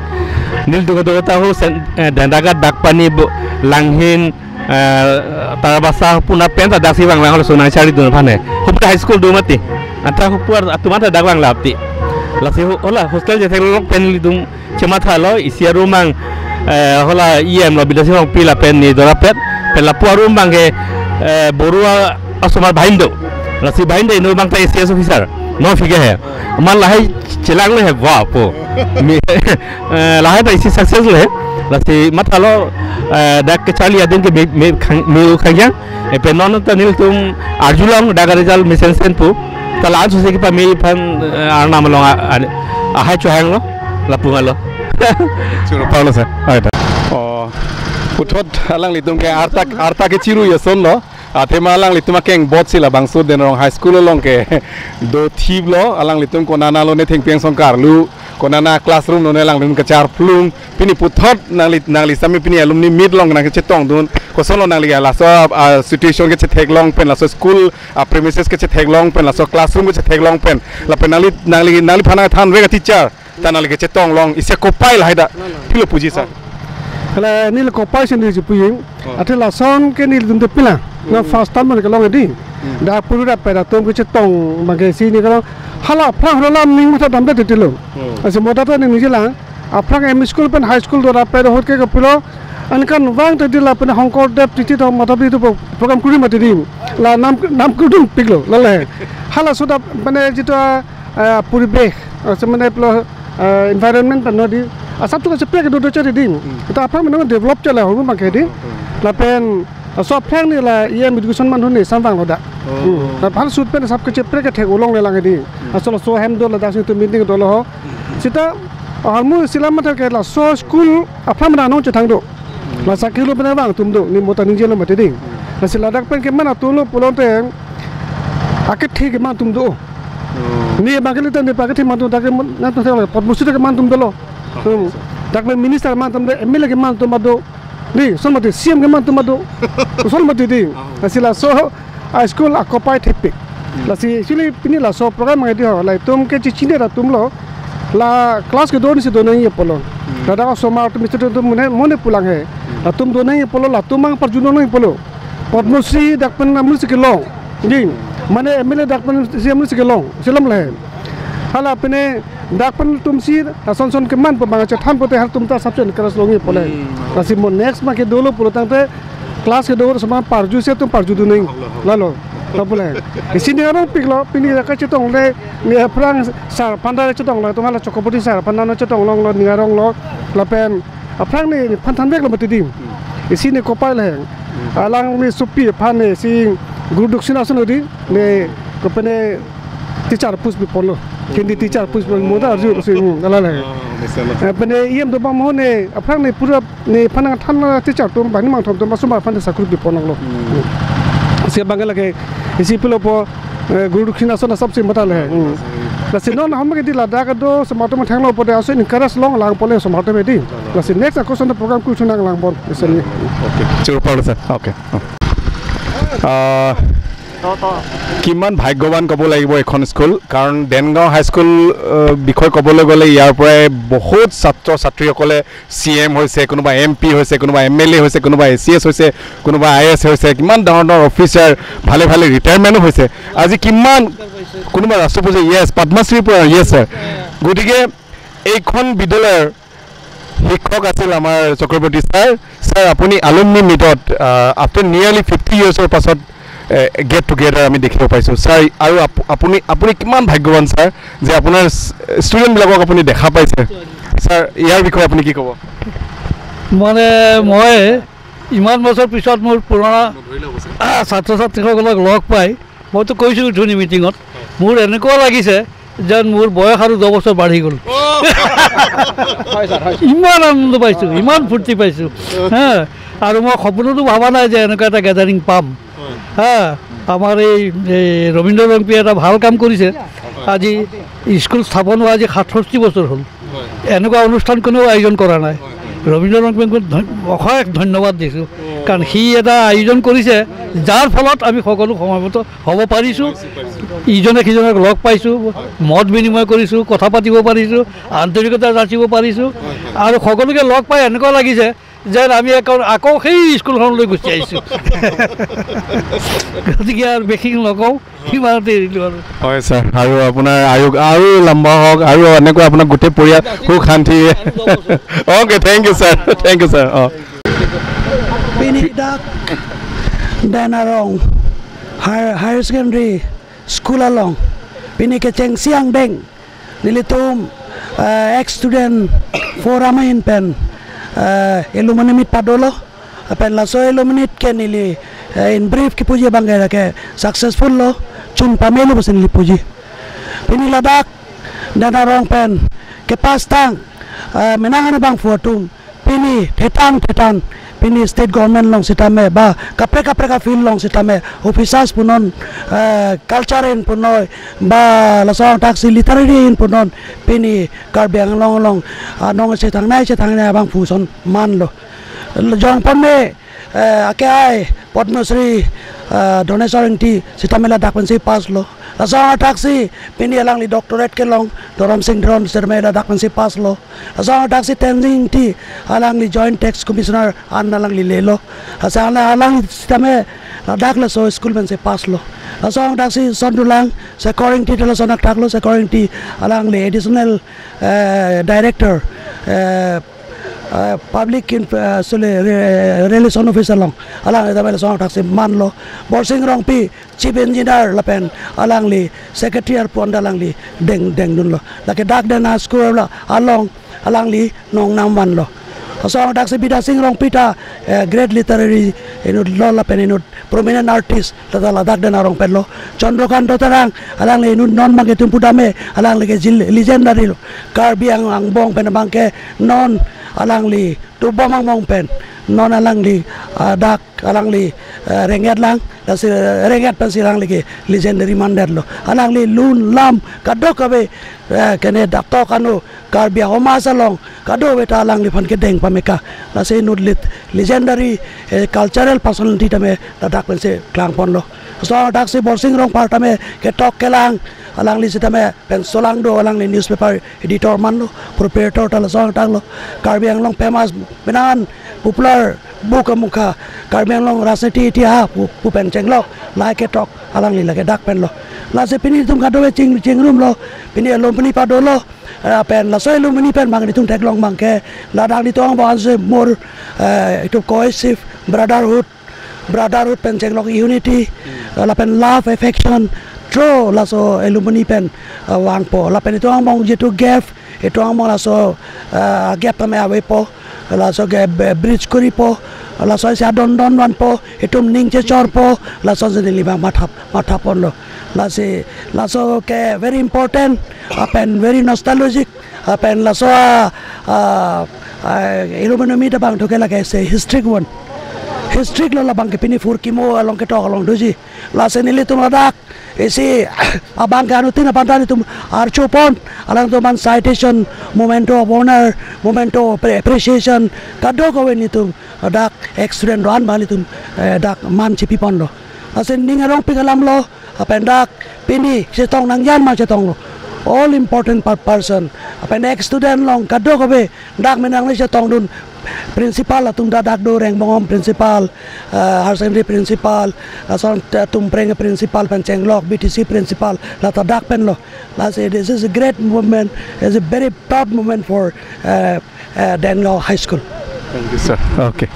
Nelitum kedo ta ho sen-, eh, Dendagat, Dakpani, Bo-, Langhin, eh, Tarabasa pu na pen ta daksi vanglang holo sonang chari dun aphan he. Hupu high school do mati. Anta hupu atum anta dak vanglo apti. Lasi hu-, hala hostel chetheklonglok pen nelitum chemathalo, isi a-room abang, eh, hala E M lo Bidya Sing Rongpi lapen ne dorapet, pen lapu a-room abang ke, eh, Boro a-, asomar bahin do. Lasi bahin do inut abang ta A C S officer. Non figure he. Amat lahai chelanglo he, wah po. Mi-, eh, lahai ta isi success lo he. Lasi mathalo, eh, dak kacharli adim ke me, me khang, me khang yang. Lapen non ta nelitum arjulong dak result mesensen pu. Ta la-an sose kepame aphan, eh, Arnam along a, a, ahai chohanglo, lapu-an lo. Choro palo sir. Hai ta. Oh, puthot alanglitum ke arta, arta kechiru asonlo. Athema alanglitum akeng bot si labangso Denarong High School along ke dothiplo, alanglitum konana lone thengpi angsong karlu, konana classroom lone alanglitum kacharplung, pini puthot nangli, nangli sami pini alumni meet along nangkechetongdun, kosonlo nangli laso, ah, situation kechetheklong pen, laso school, ah, premises kechetheklong pen, laso classroom kechetheklong pen, lapen nangli, nangli, nangliphan nangthanvek a-teacher, ta nangli kechetong long isi akopai lahai ta. Pilo puji sir. Hala neli kopai si neli puji. Oh. Athe lason ke nelitum te pila. Na Hmm. first time ke long di. Hmm. Dak puru dak pera atum kechetong bangke si neli ke long. Hala aphrang hala ning mutha damde titilo. Hmm. Lasi mutha ta neli ningje lang. Aphrang M E school pen high school do dak pera ahut ke kapilo. Ankan vang tadi lapen Hongkor Dep titi to mata itu program kuri mati di. La nam, nam kudung piklo. Lale. Hala sudah mane jitu, ah, puribesh, ah, semane plo, ah, environment pen no di, asap tu kacheprek do do chari di. Hmm. Kita aphrang mane develop chala ho bangke di. Hmm. Lapen, ah, so aphrang neli la E M education man huni samvanglo dak. Oh. Hmm. Lapen ahut pen asap kacheprek kethek ulong le lang di. Hmm. Asol so hem do ladak si tu meeting dolo ho. Hmm. Sita, ah, harmu sila mathar ke laso school aphrang mane anong chethang do. Hmm. Lasi kilo pen vang atum do, neli mutha ningjelo mati di. Hmm. Lasi ladak pen keman atum lo pulote, akethe keman atum do. Hmm. Neli bangke lita neli bangke keman atum dak ke man, nang atum thelo, Padma Shri keman atum dolo. Ah, Hmm. sir. Dak le minister keman atum do, M L A keman atum do. Di, son mati C M keman atum do. Son mati di. Ah. Lasi laso high school akopai thepik. Hmm. Lasi actually pini laso program ngai di ho, la itum ke chichine atum lo. La class kedo ni si do nangji pulo. Hmm. Ladak osomar atum mister atum mane, mane pulang he. Hmm. Latum do nangji pulo, latum mang parju do nangji pulo. Padma Shri dak pen amul si kelong. Di, mane M L A dak pen si amul si kelong. Selam le. Hala pine dak pen atum si, lason son keman pu bang chethan pote halatum ta asap chen keras longji pule. Hmm. Lasi mo next ma ke dolo pulo tangte class kedo osomar parju si atum parju do nangji. Lalo. Lalo. Lalo pule. Isi ning arong piklo, pini kachetong le, neli aphrang sir aphan ta chetonglo, atum hala Chakraborty sir aphan ta chetong longlo, ning aronglo, lapen aphrang neliphan thanveklo mati di. Hmm. Isi neli kopai le. Hmm. Alangli sopi aphan neli si Guru Dakshina ason di, neli kopine teacher post piponlo. Hindi teacher post pipon mutha arju si, hmm, ala le. Ah, betul. Eh, pine E M dobom ho neli, aphrang neli pura neliphan nangthan teacher atum, bani mangthom atum, osomar aphan sakuri piponlo. Hmm. Si bangke lake, isi pulo po, eh, Guru Dakshina ason asap si mutha le. Hmm. Lasi non ham ke di ladak do, osomar atum thanglo pote aso encourage long lang pule osomar atum di. Lasi next ako son program kuchunang lang bon, isi ni. Okay. Choro palo sir. Okay. আহ, কিমান ভাগ্যৱান ক'ব লাগিব এখন স্কুল, কাৰণ দেনগাঁও হাইস্কুল, আহ, বিষয়ে ক'বলৈ গ'লে ইয়াৰ পৰাই বহুত ছাত্ৰ ছাত্ৰীসকলে চি এম হৈছে, কোনোবা এম পি হৈছে, কোনোবা এম এল এ হৈছে, কোনোবা এ চি এছ হৈছে, কোনোবা আই এ এছ হৈছে, কিমান ডাঙৰ ডাঙৰ অফিচাৰ, ভালে ভালে ৰিটায়াৰমেণ্টো হৈছে। আজি কিমান, কোনোবা ৰাষ্ট্ৰপতি, য়েছ, পদ্মশ্ৰী পৰা, য়েছ ছাৰ। গতিকে এইখন বিদ্যালয়ৰ শিক্ষক আছিল আমাৰ চক্ৰৱৰ্তী ছাৰ। ছাৰ, আপুনি এলুমনি মিটত, আহ, after nearly fifty ইয়াৰ্ছৰ পাছত, এ, গেট টুগেডাৰ আমি দেখিব পাইছোঁ। ছাৰ, আৰু আপ-, আপুনি, আপুনি কিমান ভাগ্যৱান ছাৰ যে আপোনাৰ স-, ষ্টুডেণ্টবিলাকক আপুনি দেখা পাইছে। ছাৰ, ইয়াৰ বিষয়ে আপুনি কি ক'ব? মানে মই ইমান বছৰ পিছত মোৰ পুৰণা, আহ, ছাত্ৰ ছাত্ৰীসকলক লগ পাই মইতো কৈছোঁ উঠনি মিটিঙত, মোৰ এনেকুৱা লাগিছে যেন মোৰ বয়স আৰু দহ বছৰ বাঢ়ি গ'ল। অ'। হয় ছাৰ, হয় ছাৰ। ইমান আনন্দ পাইছোঁ, ইমান ফূৰ্তি পাইছোঁ। হা, আৰু মই সপোনতো ভবা নাই যে এনেকুৱা এটা গেডাৰিং পাম। হয়। হা, আমাৰ এই, এই ৰবীন্দ্ৰ ৰংপিয়ে এটা ভাল কাম কৰিছে। আজি স্কুল স্থাপন হোৱা আজি সাতষষ্ঠি বছৰ হ'ল। হয়। এনেকুৱা অনুষ্ঠান কোনেও আয়োজন কৰা নাই। হয়, হয়। ৰবীন্দ্ৰ ৰংপিয়াক মই ধন-, অশেষ ধন্যবাদ দিছোঁ। অ'। কাৰণ সি এটা আয়োজন কৰিছে, যাৰ ফলত আমি সকলো সমবেত হ'ব পাৰিছোঁ। পাৰিছোঁ, পাৰিছোঁ। ইজনে সিজনক লগ পাইছোঁ, হয়। মত বিনিময় কৰিছোঁ, কথা পাতিব পাৰিছোঁ, আন্তৰিকতা যাচিব পাৰিছোঁ। হয়, হয়। আৰু সকলোকে লগ পাই এনেকুৱা লাগিছে যেন আমি আকৌ, আকৌ সেই স্কুলখনলৈ গুচি আহিছোঁ। গতিকে আৰু বেছি নকওঁ, ইমানতে এৰিলোঁ আৰু। হয় ছাৰ, আৰু আপোনাৰ আয়ুস আৰু লম্বা হওক, আৰু এনেকুৱা আপোনাৰ গোটেই পৰিয়াল সুখ শান্তি। Okay, thank you sir, thank you sir. অ'। Pini dak Denarong Higher, Higher Secondary School along pini kechengsi angdeng nelitum, eh, ex student forum ahin pen eh, alumni meet padolo. Lapen laso alumni meet ke neli, eh, in brief kipuji abang ke successful lo, chun pamelo pusi neli puji. Pini ladak Deng Arong pen kepastang, eh, menang an abangphu atum pini thetang thetang, pini state government along sitame ba kaprek kaprek a-field along sitame officers punon, eh, culture in punoi, ba laso athak si literary in punon, pini Karbi Anglong along, ah, nong chethangnei chethangnei abangphu ason manlo. Jongpon me, eh, ake ai Padma Shri, eh, Doneswar Engti sitame ladak pensi pass lo. Laso athak si pini alangli doctorate kelong Dharam Sing Teron sitame ladak pensi pass lo. Laso athak si Tenzing Engti, alangli Joint Tax Commissioner an alangli lelo. Laso ala-, alangli sitame ladak laso school pensi pass lo. Laso athak si son dolang, Sekor Engti ta laso athak lo, Sekor Engti alangli Additional, eh, Director, eh, eh, Public Inf-, eh, sole, re-, Relation Officer along, alangli sitame laso athak si manlo. Borsing Rongpi, Chief Engineer lapen alangli Secretary arpu an ta alangli deng, dengdunlo. Lake dak Deng School la along alangli nongnam vanlo. Laso athak si Bidya Sing Rongpi ta, eh, great literary inut lo lapen inut prominent artist, lata ladak Deng Arong pen lo. Chandrakanta Terang, alangli inut non abang ke tum pudam me, alangli ke jil-, legendary lo. Karbi Ang-, angbong pen abang ke non alangli tubom angbong pen, non alangli, ah, dak alangli, eh, Rengket lang, lasi, eh, Rengket pensi alangli ke legendary mandetlo. Alangli lun lam kadokave, eh, kene dak tok anu Karbi ahoma salong kadokave ta alangliphan kedeng pameka. Lasi inut lit-, legendary, eh, cultural personality tame ladak pensi klangponlo. Laso athak si Borsing Rongphar tame ketok kelang, alangli sitame pen solang do, alangli newspaper editor manlo, proprietor ta laso athak lo. Karbi Anglong famous, menang an popular book amukha, Karbi Anglong Rajniti Itihas pu, pu pen chenglok, lahai ketok alangli lake dak pen lo. Lasi pini itum kadokave ching, chingrumlo, pini alumni padolo, eh, pen laso alumni pen abang itum theklong abang ke, ladak itum angbong ansi more, eh, itum cohesive, brotherhood, brotherhood pen chenglok unity, eh, lapen love, affection, through laso alumni pen, eh, vangpo. Lapen itum angbong jitu gap, itum angbong laso, eh, gap tame avepo. Laso ke be-, bridge kuripo, laso si adon don vanpo, itum ning chechorpo, laso si neli abang mathap, mathaponlo. Lasi, laso ke very important, lapen very nostalgic, lapen laso, ah, ah, ah, alumni meet abang thu ke lake se historic one. Historic lo labang ke pini phurkimo along ketok along doji. Lasi nelitum ladak isi abang ke anuttin aphan ta nelitum archupon, alangtum aphan citation, memento of honor, memento of appre-, appreciation, kadokave nelitum dak ex-student ran abang nelitum, eh, dak man chipiponlo. Lasi ning arongpik alam lo, lapen dak pini chetong nangji an abang chetonglo. All important per-, person. Lapen ex-student along kadokave dak menang le chetongdun, principal atum ta dak do, Rengbongom principal, eh, higher secondary principal, lason, eh, Tumpreng principal pen chenglok, B T C principal, lata dak pen lo. Lasi this is a great moment, it's a very proud moment for, eh, eh, Dengaon High School. Thank you, sir. Okay.